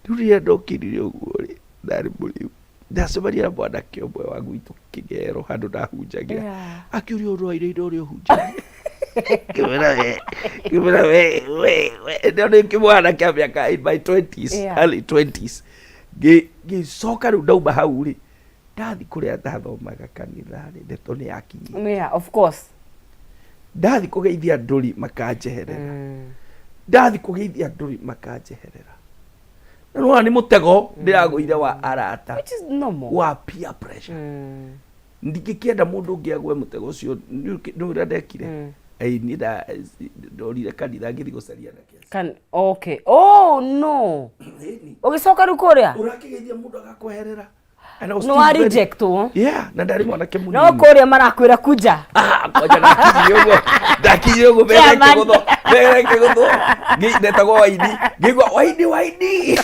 Rĩu rĩrĩa ndokĩrire ũguo rĩ, ndarĩ mũrĩu, ndacemania na mwanake ũmwe wa gwitũ Kĩgero handũ ndahunjagia. Akĩũria ũrwaire indo ũrĩa ũhunjagia, ngĩmwĩra we we we no nĩ kĩmwana kĩa mĩaka in my 20s, early 20s. Ngĩcoka rĩu ndauma hau rĩ, ndathi kũrĩa ndathomaga kanitha rĩ, ndeto nĩ yakinyire. Yeah, of course. Ndathi kũgeithia andũ rĩ, makanjeherera. Ndathi kũgeithia andũ rĩ, makanjeherera. Na nĩwona nĩ mũtego ndĩragũire wa arata. Which is normal. Wa peer pressure. Ndingĩkĩenda mũndũ ũngĩ agwe mũtego ũcio. Nĩ ũrĩa ndekire? Ĩĩ, niĩ ndorire kanitha ngĩthiĩ gũcaria anake acio. Kan okay. Oh no. Ĩni. Ũgĩcoka rĩu kũrĩa? Ũrakĩgeithia mũndũ agakweherera. And I was Nĩ still wa rejectwo. Yeah, na ndarĩ mwanake mũnini. No kũrĩa marakwĩra kuja. Ah, kwanja ndakinyire ũguo, ndakinyire ũguo mbere Chairman. ĩkĩgũthwo, mbere ĩkĩgũthwo. Ndetagwo Waini, ngĩigua Waini, Waini.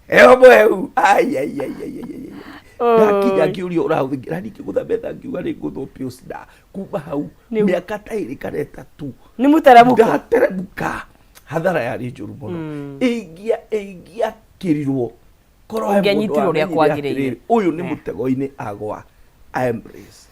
Eho mweu. Ai, ai, ai, ai, ai, ai, ai. Ndakinya ngĩũrio ũrahũthĩra ningĩ gũtha metha, ngiuga nĩ ngũthwo Pilsner. Kuma hau mĩaka ta ĩrĩ kana ĩtatũ Nĩ mũteremũko. Ndateremũka. Hathara yarĩ njũru mũno. Ĩngĩakĩrirwo korwo he mũndũ Ũngĩanyitirwo ũrĩa wamenyire kwagĩrĩire. atĩrĩrĩ, ũyũ nĩ mũtego-inĩ agwa, I embrace.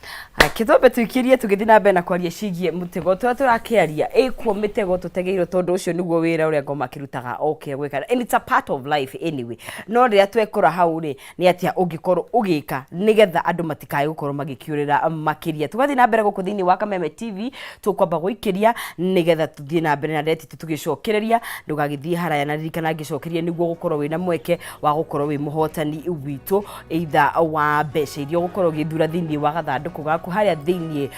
Kĩtwambe tũikĩrie tũgĩthiĩ na mbere na kwaria ciĩgiĩ mũtego tũrĩa tũrakĩaria ĩkuo mĩtego tũtegeirwo, tondũ ũcio nĩguo wĩra ũrĩa ngoma akĩrutaga oke gwĩka, and it's a part of life anyway. No rĩrĩa twekora hau rĩ, nĩ atĩa ũngĩkorwo ũgĩka nĩgetha andũ matikae gũkorwo magĩkĩũrĩra makĩria? Tũgathiĩ na mbere gũkũ thĩinĩ wa Kameme TV, tũkwamba gũikĩria nĩgetha tũthiĩ na mbere na ndeto itũ tũgĩcokereria. Ndũgagĩthiĩ haraya, na ririkana ngĩcokeria nĩguo gũkorwo wĩna mweke wa gũkorwo wĩ mũhotani witũ either wa mbeca iria ũgũkorwo ũgĩthura thĩinĩ wa gathandũkũ gaku harĩa thĩinĩ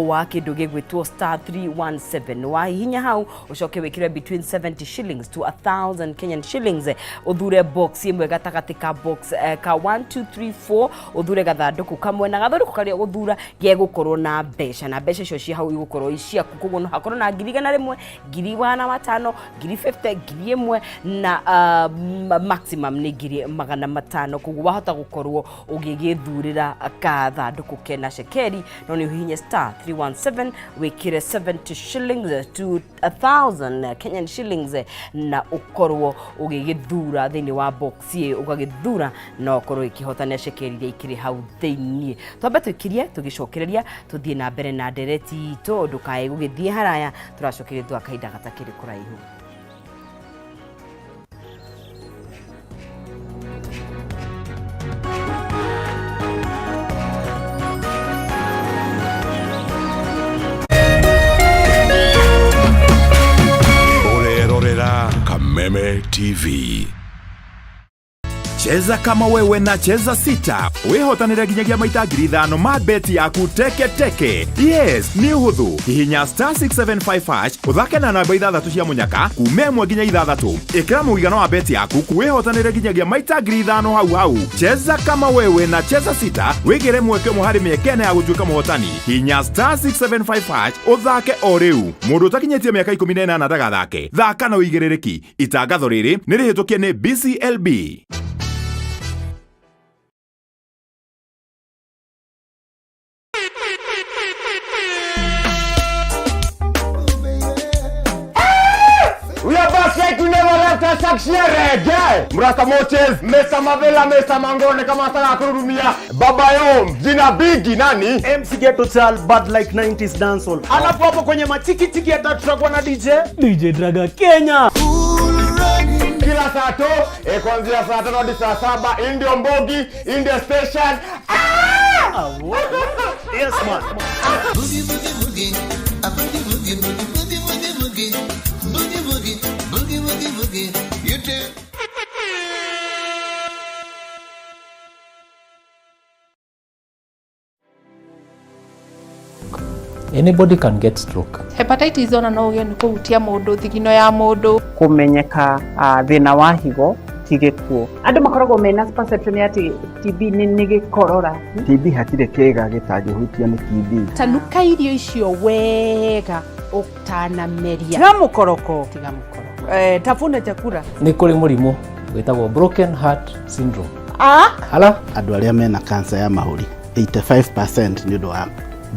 wa kĩndũ gĩgwĩtwo star 317. Wahihinya hau ũcoke wĩkĩre between 70 shillings to 1000 Kenyan shillings, ũthure box ĩmwe gatagatĩ ka box ka 1 2 3 4, ũthure gathandũkũ kamwe, na gathandũkũ karĩa ũgũthura gegũkorwo na mbeca, na mbeca icio ci hau igũkorwo i ciaku. Koguo no hakorwo na 100,000, 500,000, 50,000, 1,000, na maximum nĩ 500,000. Koguo wahota gũkorwo ũgĩgĩthurĩra kathandũkũ. Gathandũkũ kena cekeri no nĩ ũhihinye star 317 wĩkĩre 70 shillings to 1000 Kenyan shillings na ũkorwo ũgĩgĩthura thĩinĩ wa box ĩyo, ũgagĩthura na ũkorwo ĩkĩhotania cekeri iria ikĩrĩ hau thĩinĩ. Twambe tũikirie tũgĩcokereria tũthiĩ na mbere na ndereti itũ, ndũkae gũgĩthiĩ haraya, tũracokereria thutha wa kahinda gatakĩrĩ kũraihu. Ũrerorera Kameme TV. Cheza kama wewe na Cheza Sita wihotanire nginyagia maita 5,000 ma beti yaku teke teke. Yes, nĩ ũhũthũ. Hihinya star 675 hash ũthake na namba ithathatũ cia mũnyaka kuma 1 nginya 6. Ĩkĩra mũigana wa beti yaku wihotanire nginyagia maita 5,000 hau hau. Cheza kama wewe na Cheza Sita wĩgĩre mweke ũmwe harĩ mĩeke ĩna ya gũtuĩka mũhotani. Hihinya star 675 hash ũthake o rĩu. Mũndũ ũtakinyĩtie mĩaka 18 ndagathake. Thaka na ũigĩrĩrĩki. Itangatho rĩrĩ nĩ rĩhĩtũkie nĩ BCLB. We are back like we never left us reggae. Mrasta Moches, Mr. Mavela, Mr. Mangone kama sana kururumia. Baba Yom, jina bigi nani? MC Ghetto Child, bad like 90s dancehall. Alafu hapo kwenye machiki chiki hata tutakuwa na DJ DJ Draga Kenya. Kila saa to, kuanzia saa 5 hadi saa 7, hii ndio Mbogi, hii ndio station. Yes man. Boogie, boogie, boogie. A boogie, boogie, boogie, boogie, boogie, boogie. Boogie, boogie, boogie, boogie, boogie. You too. Anybody can get stroke. Hepatitis ona no ũgĩe nĩ kũhutia mũndũ, thigino ya mũndũ. Kũmenyeka thĩna wa higo ti gĩkuũ. Andũ makoragwo mena perception ya atĩ TB nĩ gĩkorora. TB hatirĩ kĩĩga gĩtangĩhutio nĩ TB. Tanuka irio icio wega ũtanameria. Tiga mũkoroko. Tiga mũkoroko. Tafuna chakula. Nĩ kũrĩ mũrimũ wĩtagwo broken heart syndrome. Hala? Andũ arĩa mena cancer ya mahũri 85% nĩ ũndũ wa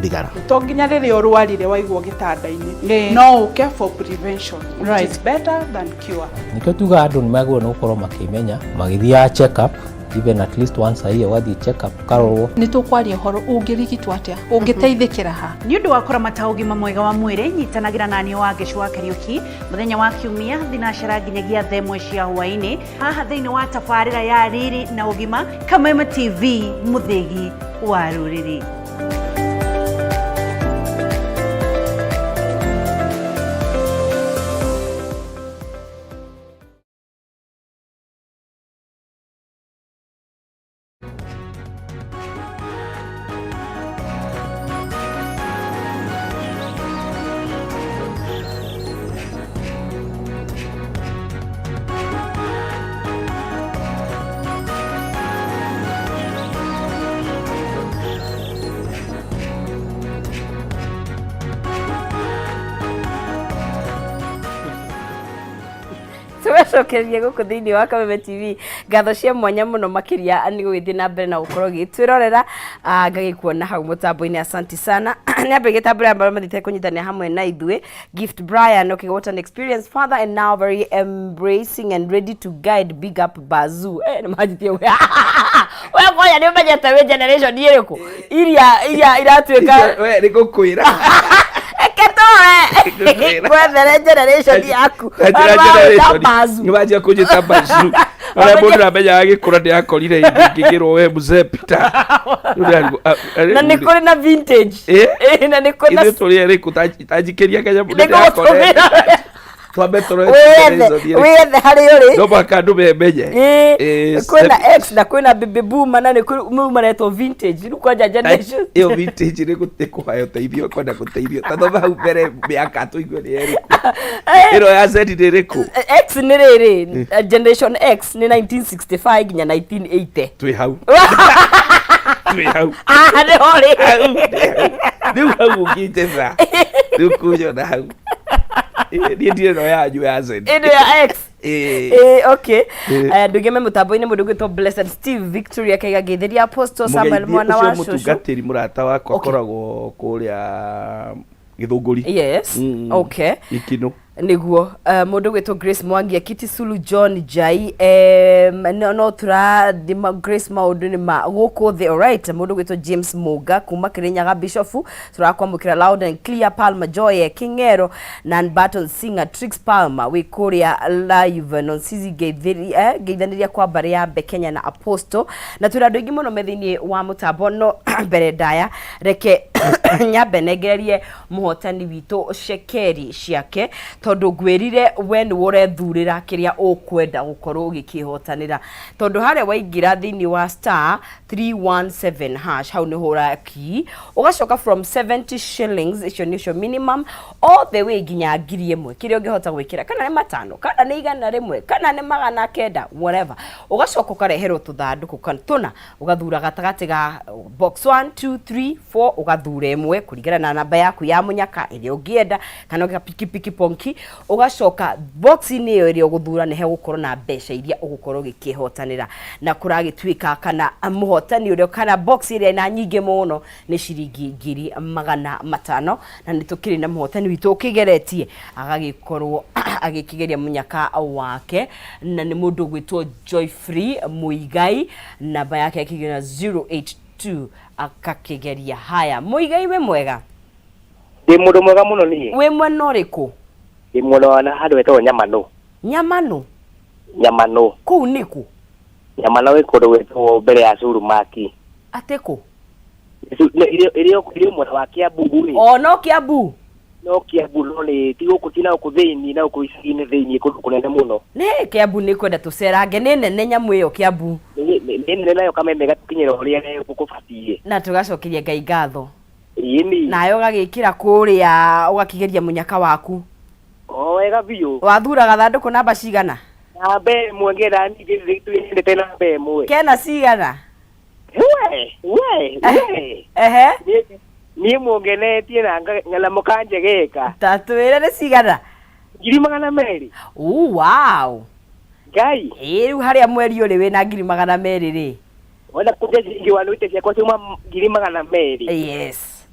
thigara. To nginya rĩrĩa ũrwarire waigwo gĩtanda-inĩ, no ũke for prevention, which is better than cure. Nĩkĩo tugaga andũ nĩ magĩrĩirwo nĩ gũkorwo makĩmenya magĩthiaga check up even at least once a year, ũgathiĩ check up ũkarorwo. Nĩ tũkwaria ũhoro ũngĩrigitwo atĩa, ũngĩteithĩkĩra ha. Nĩ ũndũ wa kũramata ũgima mwega wa mwĩrĩ, nyitanagĩra na niĩ Wangeci wa Kariũki mũthenya wa Kiumia thinacara nginyagia thaa 1 cia hwaĩ-inĩ haha thĩinĩ wa tabarĩra ya Riri na Ũgima, Kameme TV, mũthĩgi wa rũrĩrĩ. Tũgacokereria gũkũ thĩinĩ wa Kameme TV. Ngatho cia mwanya mũno makĩria nĩ gũgĩthiĩ na mbere na gũkorwo gĩtwĩrorera, ngagĩkuona hau mũtambo-inĩ, asanti sana. Nĩ ambe gĩtambũra arĩa mathiĩte kũnyitanĩra hamwe na ithuĩ. Gift Brian, okay, what an experienced father and now very embracing and ready to guide. Big up Bazoo. Nĩ manjĩtie we. We ngoja nĩ ũmenyete wĩ generation ĩrĩkũ? Iria iratuĩka. We nĩ ngũkwĩra. Kwethere generation yaku. Nĩ wanjia kũnjĩta Bazoo. Arĩa mũndũ amenyaga agĩkũra nĩ akorire ingĩgĩrwo we mzee Peter. Na nĩ kũrĩ na vintage. Na nĩ kũrĩ na ithuĩ tũrĩ erĩkũ tanjikĩria kanyamũ Nĩ ngũgũtũmĩra. Twambe tũrore Wĩyethe harĩa ũrĩ. No mũhaka andũ memenye. Kwĩna X na kwĩna baby boomer na nĩ kũrĩ mau maretwo vintage. Rĩu kwanja generation. Ĩyo vintage nĩ kũhaya ũteithio, kwenda gũteithio. Ta thoma hau mbere mĩaka tũigue nĩ ĩrĩkũ. Ĩno ya Z nĩ ĩrĩkũ? X nĩ rĩrĩ, generation X nĩ 1965 nginya 1980. Twĩ hau. Twĩ hau. Haha nĩho rĩ. Rĩu hau ũngĩnjetha. Rĩu kũnyona hau. Niĩ ndirĩ ĩno yanyu ya Z. Ĩno ya X. Okay. Ĩĩ. Ndũgĩme mũtambo-inĩ mũndũ ũgwĩtwo Blessed Steve Victoria akaiga ngeitheria Apostle Samuel Mũgeithie mwana wa ũcio cũcũ. mũtungatĩri mũrata wakwa akoragwo kũrĩa Gĩthũngũri. Yes. Okay. Ikinũ. Nĩguo mũndũ ũgwĩtwo Grace Mwangi Akiti Sulu John Jai, no tũrathima Grace maũndũ nĩ ma gũkũ thĩ. Alright, mũndũ ũgwĩtwo James Mũnga kuma Kĩrĩnyaga Bishofu, tũrakwamũkĩra loud and clear. Palma Joy King'ero Nan Barton Singer Trix Palmer wĩ kũrĩa live Nonsizi, ngeithanĩria kwa mbarĩ ya Mbekenya na Apostle, na twĩna andũ aingĩ mũno me thĩinĩ wa mũtambo. No mbere ndaya, reke nyambe nengererie mũhotani witũ cekeri ciake, tondũ ngwĩrire we nĩwe ũrethurĩra kĩrĩa ũkwenda gũkorwo ũgĩkĩhotanĩra, tondũ harĩa waingĩra thĩinĩ wa *317# hau nĩ hũra key, ũgacoka from 70 shillings, icio nĩcio minimum, all the way nginya 1000, kĩrĩa ũngĩhota gwĩkĩra, kana nĩ 5, kana nĩ 100, kana nĩ 900, whatever. Ũgacoka ũkareherwo tũthandũkũ kana tũna, ũgathura gatagatĩ ga box 1, 2, 3, 4, ũgathura ĩmwe kũringana na namba yaku ya mũnyaka ĩrĩa ũngĩenda, kana ũgeka pikipiki ponki. Ũgacoka box-inĩ ĩyo ĩrĩa ũgũthura nĩ hegũkorwo na mbeca iria ũgũkorwo ũgĩkĩhotanĩra, na kũragĩtuĩka kana mũhotani ũrĩa kana box ĩrĩa ĩna nyingĩ mũno nĩ ciringi 500,000. Na nĩ tũkĩrĩ na mũhotani witũ ũkĩgeretie agagĩkorwo agĩkĩgeria mũnyaka wake, na nĩ mũndũ ũgwĩtwo Joyfree Muigai, namba yake ĩkĩgĩa na 082, akakĩgeria. Haya, Muigai, wĩ mwega? Ndĩ mũndũ mwega mũno niĩ. Wĩ mwena ũrĩkũ? Ndĩ mwena wa handũ hetagwo Nyamanũ. Nyamanũ? Nyamanũ. Kũu nĩkũ? Nyamanũ ĩ kũndũ gwĩtagwo mbere ya Surumaki. Atĩ kũ? Ĩrĩ mwena wa Kiambu rĩ. O no Kiambu? No Kiambu, no nĩ ti gũkũ, ti na gũkũ thĩinĩ, na gũkũ icagi-inĩ thĩinĩ, kũndũ kũnene mũno. Nĩ Kiambu nĩ kwenda tũcerange, nĩ nene nyamũ ĩyo Kiambu. Nĩ nene nayo Kameme ĩgatũkinyĩra ũrĩa gũbatiĩ. Na tũgacokeria Ngai ngatho. Ĩni. Nawe ũgagĩkĩra kũrĩa ũgakĩgeria mũnyaka waku. O wega biũ. Wathura gathandũkũ namba cigana? Namba 1, ngenda ningĩ twendete namba 1. Kena cigana? We we we. Ehe. Niĩ mũngenetie na mũkanjegeka. Ta twĩre nĩ cigana? 200,000. Uu, wow. Ngai. Ĩĩ, rĩu harĩa mweri ũrĩ wĩna 200,000 rĩ. Wenda kũnja ciringi wanuite ciakwa ciuma 200,000. Yes.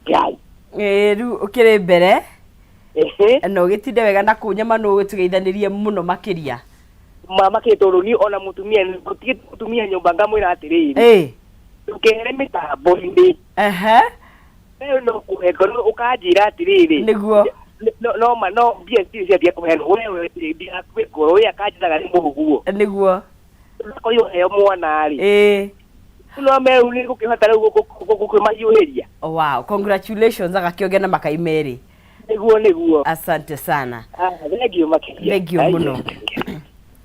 Ngai. Ĩĩ, rĩu ũkĩrĩ mbere na ũgĩtinde wega na kũu Nyamanũ, ũgĩtũgeithanĩrie mũno makĩria. Mama kĩtũrũ niĩ ona mũtumia gũtigĩte mũtumia nyũmba ngamwĩra atĩrĩrĩ. Ndũkehere mĩtambo-inĩ. Rĩu no kũhe ngoro ũkanjĩra atĩrĩrĩ. Nĩguo. No ma no mbia citirĩ ciambia kũheanwo wewe ndigakue ngoro we akanjĩraga nĩ mũguo. Nĩguo. Ndakorirwo heo mwana rĩ. No meru nĩ gũkĩhota rĩu gũkĩmahiũhĩria. Wow, congratulations, agakĩongea na makai merĩ. Nĩguo nĩguo. Asante sana. Ah, thank you makĩria. Thank you mũno.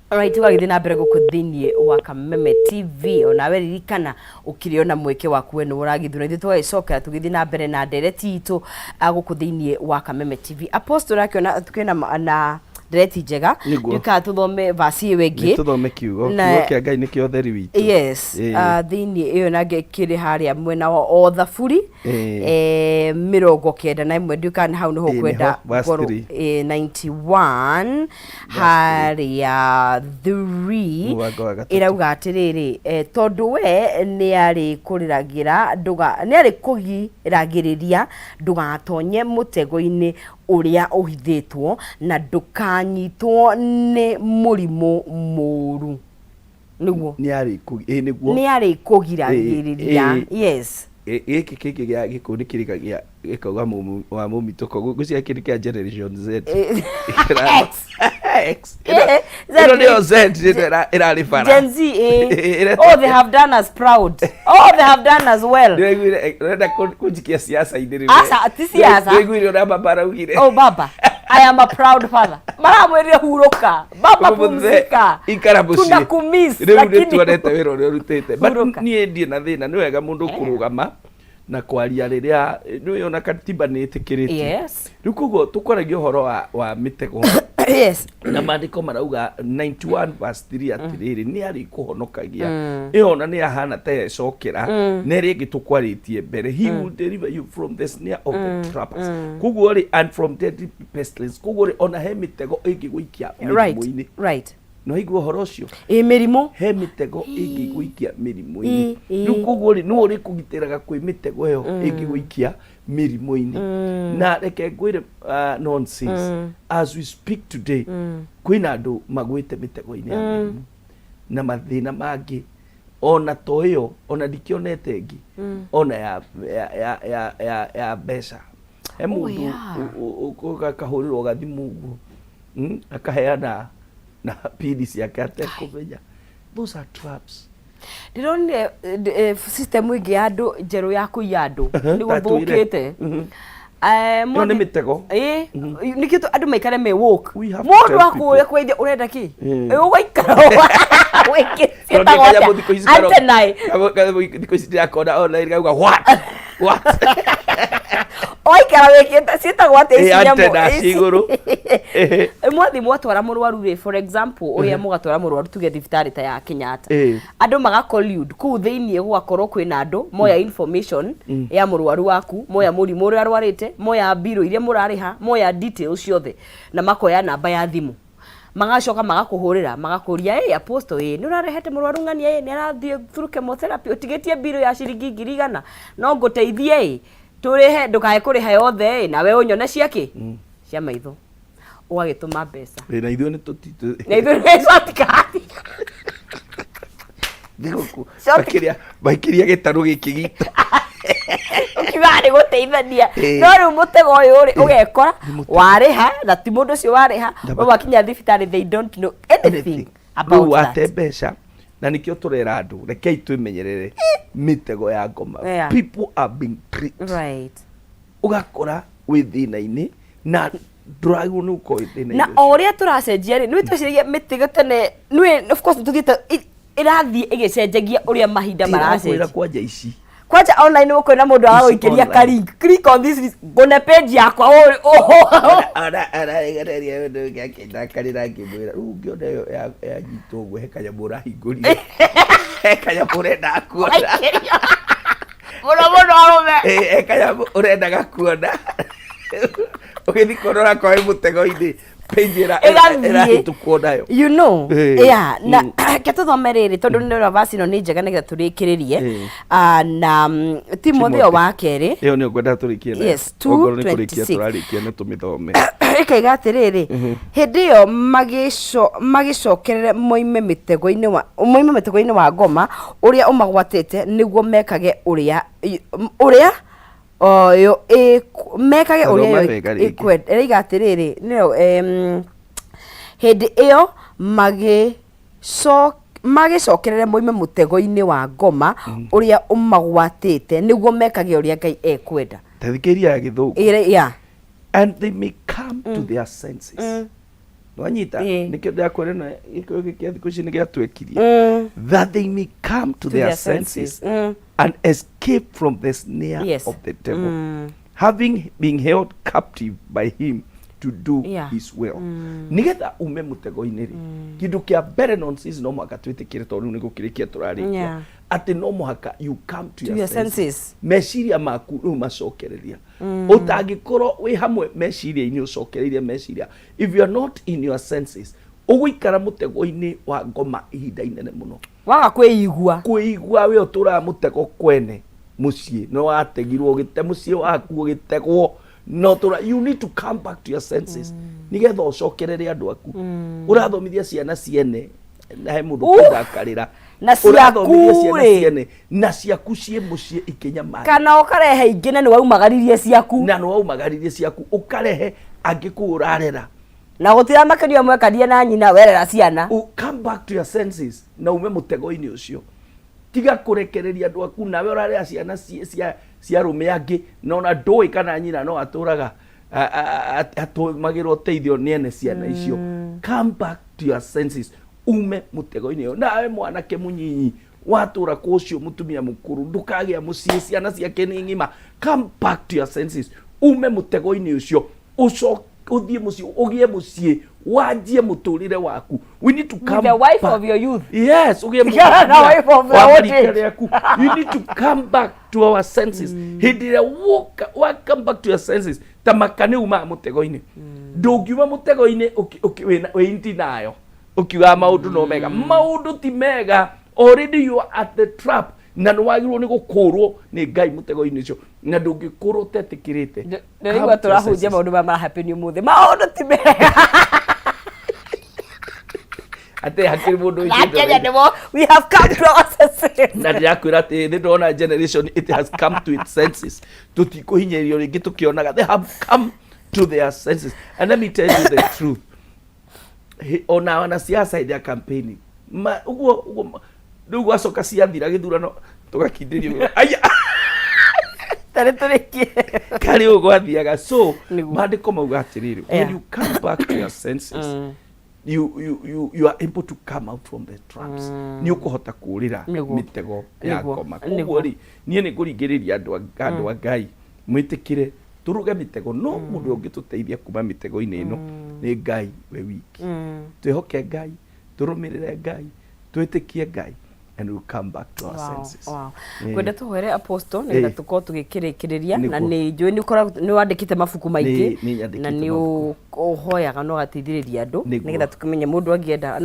Alright, tũgagĩthiĩ na mbere gũkũ thĩinĩ wa Kameme TV. Onawe ririkana ũkĩrĩ ona mweke waku, we nĩwe ũragĩthura. Ithuĩ tũgagĩcokera tũgĩthiĩ na mbere na ndereti itũ gũkũ thĩinĩ wa Kameme TV. Apostle, akĩona tukĩona na ndereti njega. Nĩguo. Nĩũkaga tũthome vasi ĩyo ĩngĩ. Nĩ tũthome kiugo. Kiugo kĩa Ngai nĩkĩo ũtheri witũ. Yes. Thĩinĩ ĩyo nangĩ kĩrĩ harĩa mwena wa o Thaburi 91, ndiũĩ kana hau nĩho Ĩĩ, ũkwenda. Nĩho, verse Ngorwo 3. 91 harĩa 3. Mũbango wa gatatũ. Ĩrauga atĩrĩrĩ, tondũ we nĩarĩkũrĩragĩra ndũga nĩarĩkũgiragĩrĩria ndũgatonye mũtego-inĩ ũrĩa ũhithĩtwo, na ndũkanyitwo nĩ mũrimũ mũũru. Nĩguo. Nĩ arĩ ĩ nĩguo. Nĩ arĩkũgiragĩrĩria. Yes. Gĩkĩ kĩngĩ gĩa gĩkũyũ nĩ kĩrĩkagia gĩkauga wa mũmitũko, ngwĩciria kĩndũ kĩa generation Z. X. X. Ĩno nĩyo Z ĩno ĩrarĩ bara. Gen Z, eh. Oh, they have done us proud. Oh, they have done us well. Ndĩraiguire ũrenda kũnjikia siasa-inĩ rĩu. Aca, ti siasa. Ndĩraiguire ũrĩa baba araugire. Oh, baba. I am a proud father. Maramwĩrire hurũka. Baba, pumzika. Ikara mũciĩ. Tunakumiss. Rĩu nĩ Lakini tuonete wĩra ũrĩa ũrutĩte. But Hurũka. niĩ ndirĩ na thĩna, nĩ wega mũndũ kũrũgama na kwaria rĩrĩa nĩũĩ ona katiba nĩ ĩtĩkĩrĩtie. Rĩu koguo tũkwaragia ũhoro wa mĩtego. Yes. Na maandĩko marauga 91 verse 3 atĩrĩrĩ, nĩ arĩkũhonokagia. Ĩyo ona nĩ yahana ta yecokera na ĩrĩa ĩngĩ tũkwarĩtie mbere. He will deliver you from the snare of the trappers, koguo rĩ, and from deadly pestilence. Koguo rĩ, ona he mĩtego ĩngĩgũikia mĩrimũ-inĩ. No igua ũhoro ũcio? Ĩ mĩrimũ. He mĩtego ĩngĩgũikia mĩrimũ-inĩ. Rĩu koguo rĩ, nĩwe ũrĩkũgitĩraga kwĩ mĩtego ĩyo ĩngĩgũikia mĩrimũ-inĩ. Na reke ngwĩre, nonsense, as we speak today, kwĩna andũ magwĩte mĩtego-inĩ ya mĩrimũ na mathĩna mangĩ, ona to ĩyo, ona ndikĩonete ĩngĩ, ona ya mbeca. He mũndũ akahũrĩrwo gathimũ ũguo, akaheana na pini ciake atekũmenya. Those are traps. Ndĩronire system ĩngĩ ya andũ njerũ ya kũiya andũ nĩ Ta twĩre. gũthũkĩte. Ĩyo nĩ mĩtego. Ĩ nĩkĩo andũ maikare me woke. We have to Mũndũ tell people. akũria kwendia ũrenda kĩ? Mm. Ũgaikara wĩkĩte. Tondũ Ciĩtagwo kanyamũ atĩa? thikũ ici Antennae. Kanyamũ thikũ ici ndĩrakona online kauga what what. Ũgaikara wĩkĩte, ciĩtagwo atĩa ici nyamũ? Antenna Ici- ci igũrũ. Mwathiĩ mwatwara mũrwaru rĩ, for example, ũrĩa mũgatwara mũrwaru tuge thibitarĩ ta ya Kenyatta, andũ maga collude kũu thĩiniĩ, gũgakorwo kwĩna andũ moya information ya mũrwaru waku, moya mũrimũ ũrĩa arwarĩte, moya mbirũ iria mũrarĩha, moya details ciothe, na makoya namba ya thimũ, magacoka magakũhũrĩra, magakũria, "Ĩ apostle, ĩ nĩ ũrarehete mũrwaru ng'ania, ĩ nĩ arathiĩ through chemotherapy, ũtigĩtie mbirũ ya ciringi 100,000, no ngũteithie ĩ tũrĩhe, ndũkae kũrĩha yothe ĩ, nawe ũnyone ciakĩ cia maitho." Ũgagĩtũma mbeca. Ĩ, na ithuĩ nĩ tũti Na ithuĩ nĩ shortcut. Thigũkũ makĩria makĩria gĩtarũ gĩkĩ gitũ. Ũkiugaga nĩ gũteithania. No rĩu mũtego ũyũ rĩ, ũgekora warĩha na ti mũndũ ũcio warĩha. We wakinya thibitarĩ, they don't know anything rĩu about wate that. Mbeca, na nĩkĩo tũrera andũ, rekei twĩmenyerere mĩtego ya ngoma. People are being tricked. Ũgakora wĩ thĩna-inĩ na ndũragĩrĩirwo nĩ gũkorwo wĩ thĩna-inĩ Na ũcio. O ũrĩa tũracenjia rĩ, nĩ tweciragia mĩtego tene nĩ, of course tũthiĩte ĩrathiĩ ĩgĩcenjagia ũrĩa mahinda Ndĩrakwĩra, maracenjia. Kwanja ici Kwanja online gũkwĩna mũndũ agagũikĩria online. ka link, "Click on this link, ngũne page yakwa ũ-" Aragereria ũndũ ũngĩ akĩndakarĩra, ngĩmwĩra rĩu ũngĩona ĩyo yanyitwo ũguo, he kanyamũ ũrahingũrire, he kanyamũ ũrendaga kuona. Ũgaikĩrio. Mũno mũno arũme. Ĩ, he kanyamũ ũrendaga kuona, ũgĩthiĩ kuona ũrakorwo wĩ mũtego-inĩ, page Ĩgathiĩ. ĩrahĩtũkwo nayo. Yeah, na ke tũthome rĩrĩ, tondũ nĩ ndĩrona verse ĩno nĩ njega nĩgetha tũrĩkĩrĩrie. Ah, na Timotheo wa kerĩ. Ĩyo nĩyo ngwendaga tũrĩkie nayo. Yes, Ongorwo nĩ kũrĩkia 2:26. tũrarĩkia, nĩ tũmĩthome. Ĩkaiga atĩrĩrĩ, hĩndĩ ĩyo magĩcokerere moime mĩtego-inĩ wa ngoma ũrĩa ũmagwatĩte, nĩguo mekage ũrĩa oyo mekage Thoma ũrĩa yo wega rĩngĩ. ĩkwenda. Ĩraiga atĩrĩrĩ, nĩyo hĩndĩ ĩyo magĩcokerere moime mũtego-inĩ wa ngoma ũrĩa ũmagwatĩte, nĩguo mekage ũrĩa Ngai ekwenda. Ta thikĩrĩria ya Gĩthũngũ. Yeah. And they may come to their senses. Nwanyita? Nĩkĩo ndĩrakwĩra ĩno gĩkũyũ gĩkĩ thikũ ici nĩ gĩatwekirie. That they may come to their their senses senses. And escape from the snare of the devil, having been held captive by him to do his will. Nigetha ume mũtego-inĩ rĩ, kĩndũ kĩa mbere, nonsense, no mũhaka twĩtĩkĩre, tondũ rĩu nĩ gũkĩrĩkia tũrarĩkia, atĩ no mũhaka you come to To your your senses. senses. Meciria maku rĩu macokereria. Ũtangĩkorwo wĩ hamwe meciria-inĩ, ũcokereirie meciria, if you are not in your senses, ũgũikara mũtego-inĩ wa ngoma ihinda inene mũno. Waga kwĩigua. Kwĩigua we ũtũraga mũtego kwene mũciĩ, no wategirwo ũgĩte mũciĩ waku ũgĩtegwo, no tũra, you need to come back to your senses nĩgetha ũcokerere andũ aku. Ũrathomithia ciana ciene na he mũndũ kũndakarĩra. Na Ũrathomithia ciaku ciana rĩ. ciene na ciaku ciĩ mũciĩ ikĩnyamara. Kana ũkarehe ingĩ na nĩ waumagaririe ciaku. Na nĩ waumagaririe ciaku, ũkarehe angĩ kũu ũrarera. Na gũtiramakanio mwekanie na nyina werera ciana. Come back to your senses na ume mũtego-inĩ ũcio. Tiga kũrekereria andũ aku, nawe ũrarera ciana cia arũme angĩ, na ona ndũĩ kana nyina no atũraga atũmagĩrwo ũteithio nĩ ene ciana icio. Come back to your senses, ume mũtego-inĩ ũyũ. Nawe mwanake mũnyinyi watũra kwa ũcio mũtumia mũkũrũ, ndũkagĩa mũciĩ, ciana ciake nĩ ng'ima. Come back to your senses, ume mũtego-inĩ ũcio, ũcoke. Ũthiĩ mũciĩ, ũgĩe mũciĩ, wanjie mũtũrĩre waku. We need to come the wife back. Of your youth. Yes, ũgĩe Tigana na mũtumia wife of your wa old rika age. rĩaku. You need to come back to our senses. Hĩndĩ ĩrĩa woka wa come back to your senses, ta maka nĩ umaga mũtego-inĩ. Ndũngiuma mũtego-inĩ wĩ in denial, ũkiugaga maũndũ no mega. Maũndũ ti mega. Already you are at the trap, na nĩ wagĩrĩirwo nĩ gũkũrwo nĩ Ngai mũtego-inĩ ũcio, na ndũngĩkũrwo ũtetĩkĩrĩte. Ndĩraigua tũrahunjia maũndũ maya marahappen ũmũthĩ. Maũndũ ti mega. Atĩ hakĩrĩ mũndũ Na Kenya nĩmo we have come to our senses. Na ndĩrakwĩra atĩ nĩ ndona generation, it has come to its senses. Tũtikũhinyĩrĩrio rĩngĩ tũkĩonaga. They have come to their senses, and let me tell you the truth. Ona wanasiasa hĩndĩ ya campaigning, ũguo ũguo rĩu gwacoka ciathira gĩthurano, tũgakindĩrio aya. Tarĩ tũrĩkie. Karĩ ũguo gwathiaga. So maandĩko mauga atĩrĩrĩ, when you come back to your senses, you are able to come out from the traps. Nĩ ũkũhota kũũrĩra mĩtego ya ngoma. Koguo rĩ, niĩ nĩ ngũringĩrĩria andũ a Ngai mwĩtĩkĩre tũrũge mĩtego, no mũndũ ũngĩtũteithia kuma mĩtego-inĩ ĩno nĩ Ngai we wiki. Twĩhoke Ngai, tũrũmĩrĩre Ngai, twĩtĩkie Ngai, and we'll come back to our senses. Ngwenda tũhoere Apostle nĩgetha tũkorwo tũgĩkĩrĩkĩrĩria, na Nĩguo. nĩ njũĩ nĩ ũkoragwo nĩ wandĩkĩte mabuku maingĩ, Nĩ nyandĩkĩte na nĩ mabuku. ũhoyaga na ũgateithĩrĩria andũ, Nĩguo. nĩgetha tũkĩmenye mũndũ angĩenda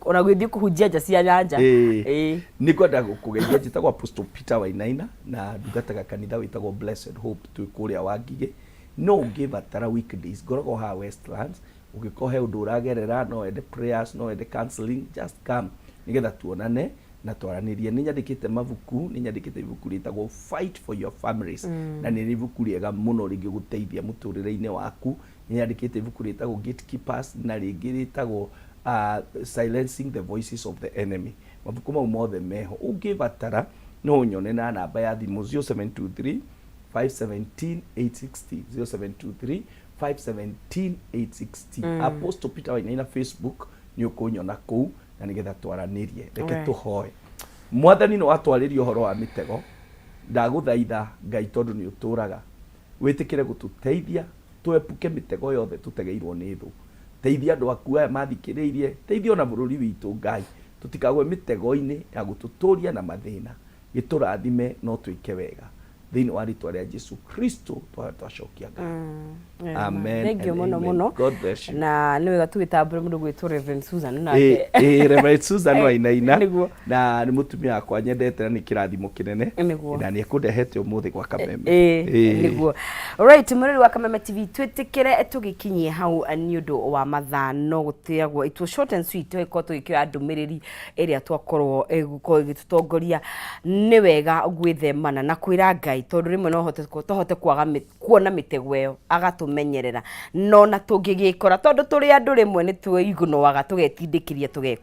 ona gwĩthiĩ kũhunjia nja cia nyanja. Nĩ ngwenda kũgeithia. Njĩtagwo Apostle Peter Wainaina na ndungataga kanitha wĩtagwo Blessed Hope, twĩ kũrĩa Wangigĩ. No ũngĩbatara, weekdays ngoragwo haha Westlands. Ũngĩkorwo he ũndũ ũragerera, no wende prayers, no wende counseling, just come nĩgetha tuonane na twaranĩrie. Nĩ nyandĩkĩte mabuku. Nĩ nyandĩkĩte ibuku rĩtagwo Fight for Your Families, na nĩ ibuku rĩega mũno rĩngĩgũteithia mũtũrĩre-inĩ waku. Nĩ nyandĩkĩte ibuku rĩtagwo Gatekeepers, na rĩngĩ rĩtagwo Silencing the Voices of the Enemy. Mabuku mau mothe meho. Ũngĩbatara, no ũnyone na namba ya thimũ 0723 517 860, 0723 517 860. Apostle Peter Wainaina Facebook, nĩ ũkũnyona kũu, na nĩgetha twaranĩrie. Reke tũhoe. Mwathani, nĩ watwarĩria ũhoro wa mĩtego. Ndagũthaitha Ngai, tondũ nĩ ũtũraga, wĩtĩkĩre gũtũteithia twepuke mĩtego yothe tũtegeirwo nĩ thũ. Teithia andũ aku aya mathikĩrĩirie, teithia ona bũrũri witũ Ngai, tũtikagwe mĩtego-inĩ ya gũtũtũria na mathĩna. Gĩtũrathime no twĩke wega. Thĩinĩ wa rĩtwa rĩa Jesu Kristo twacokia ngatho. Amen Thank you and mũno amen. Mũno. God bless you. Na nĩ wega tũgĩtambũra mũndũ gwĩtwo Reverend Susan nake. Reverend Susan Wainaina. Na nĩ mũtumia wakwa nyendete na nĩ kĩrathimo kĩnene, na nĩ ekũndehete ũmũthĩ gwa Kameme. Nĩguo. Right, mũrori wa Kameme TV, twĩtĩkĩre tũgĩkinyie hau nĩ ũndũ wa mathaa, no gũtĩagwo it was short and sweet. Tũgĩkorwo tũgĩkĩoya ndũmĩrĩri ĩrĩa twakorwo ĩgũkorwo ĩgĩtũtongoria. Nĩ wega gwĩthemana na kwĩra Ngai, tondũ rĩmwe no hote tũhote kwaga kuona mĩtego ĩyo, agatũmenyerera, no na tũngĩgĩkora, tondũ tũrĩ andũ, rĩmwe nĩ twĩigunoaga tũgetindĩkĩria tũgekora.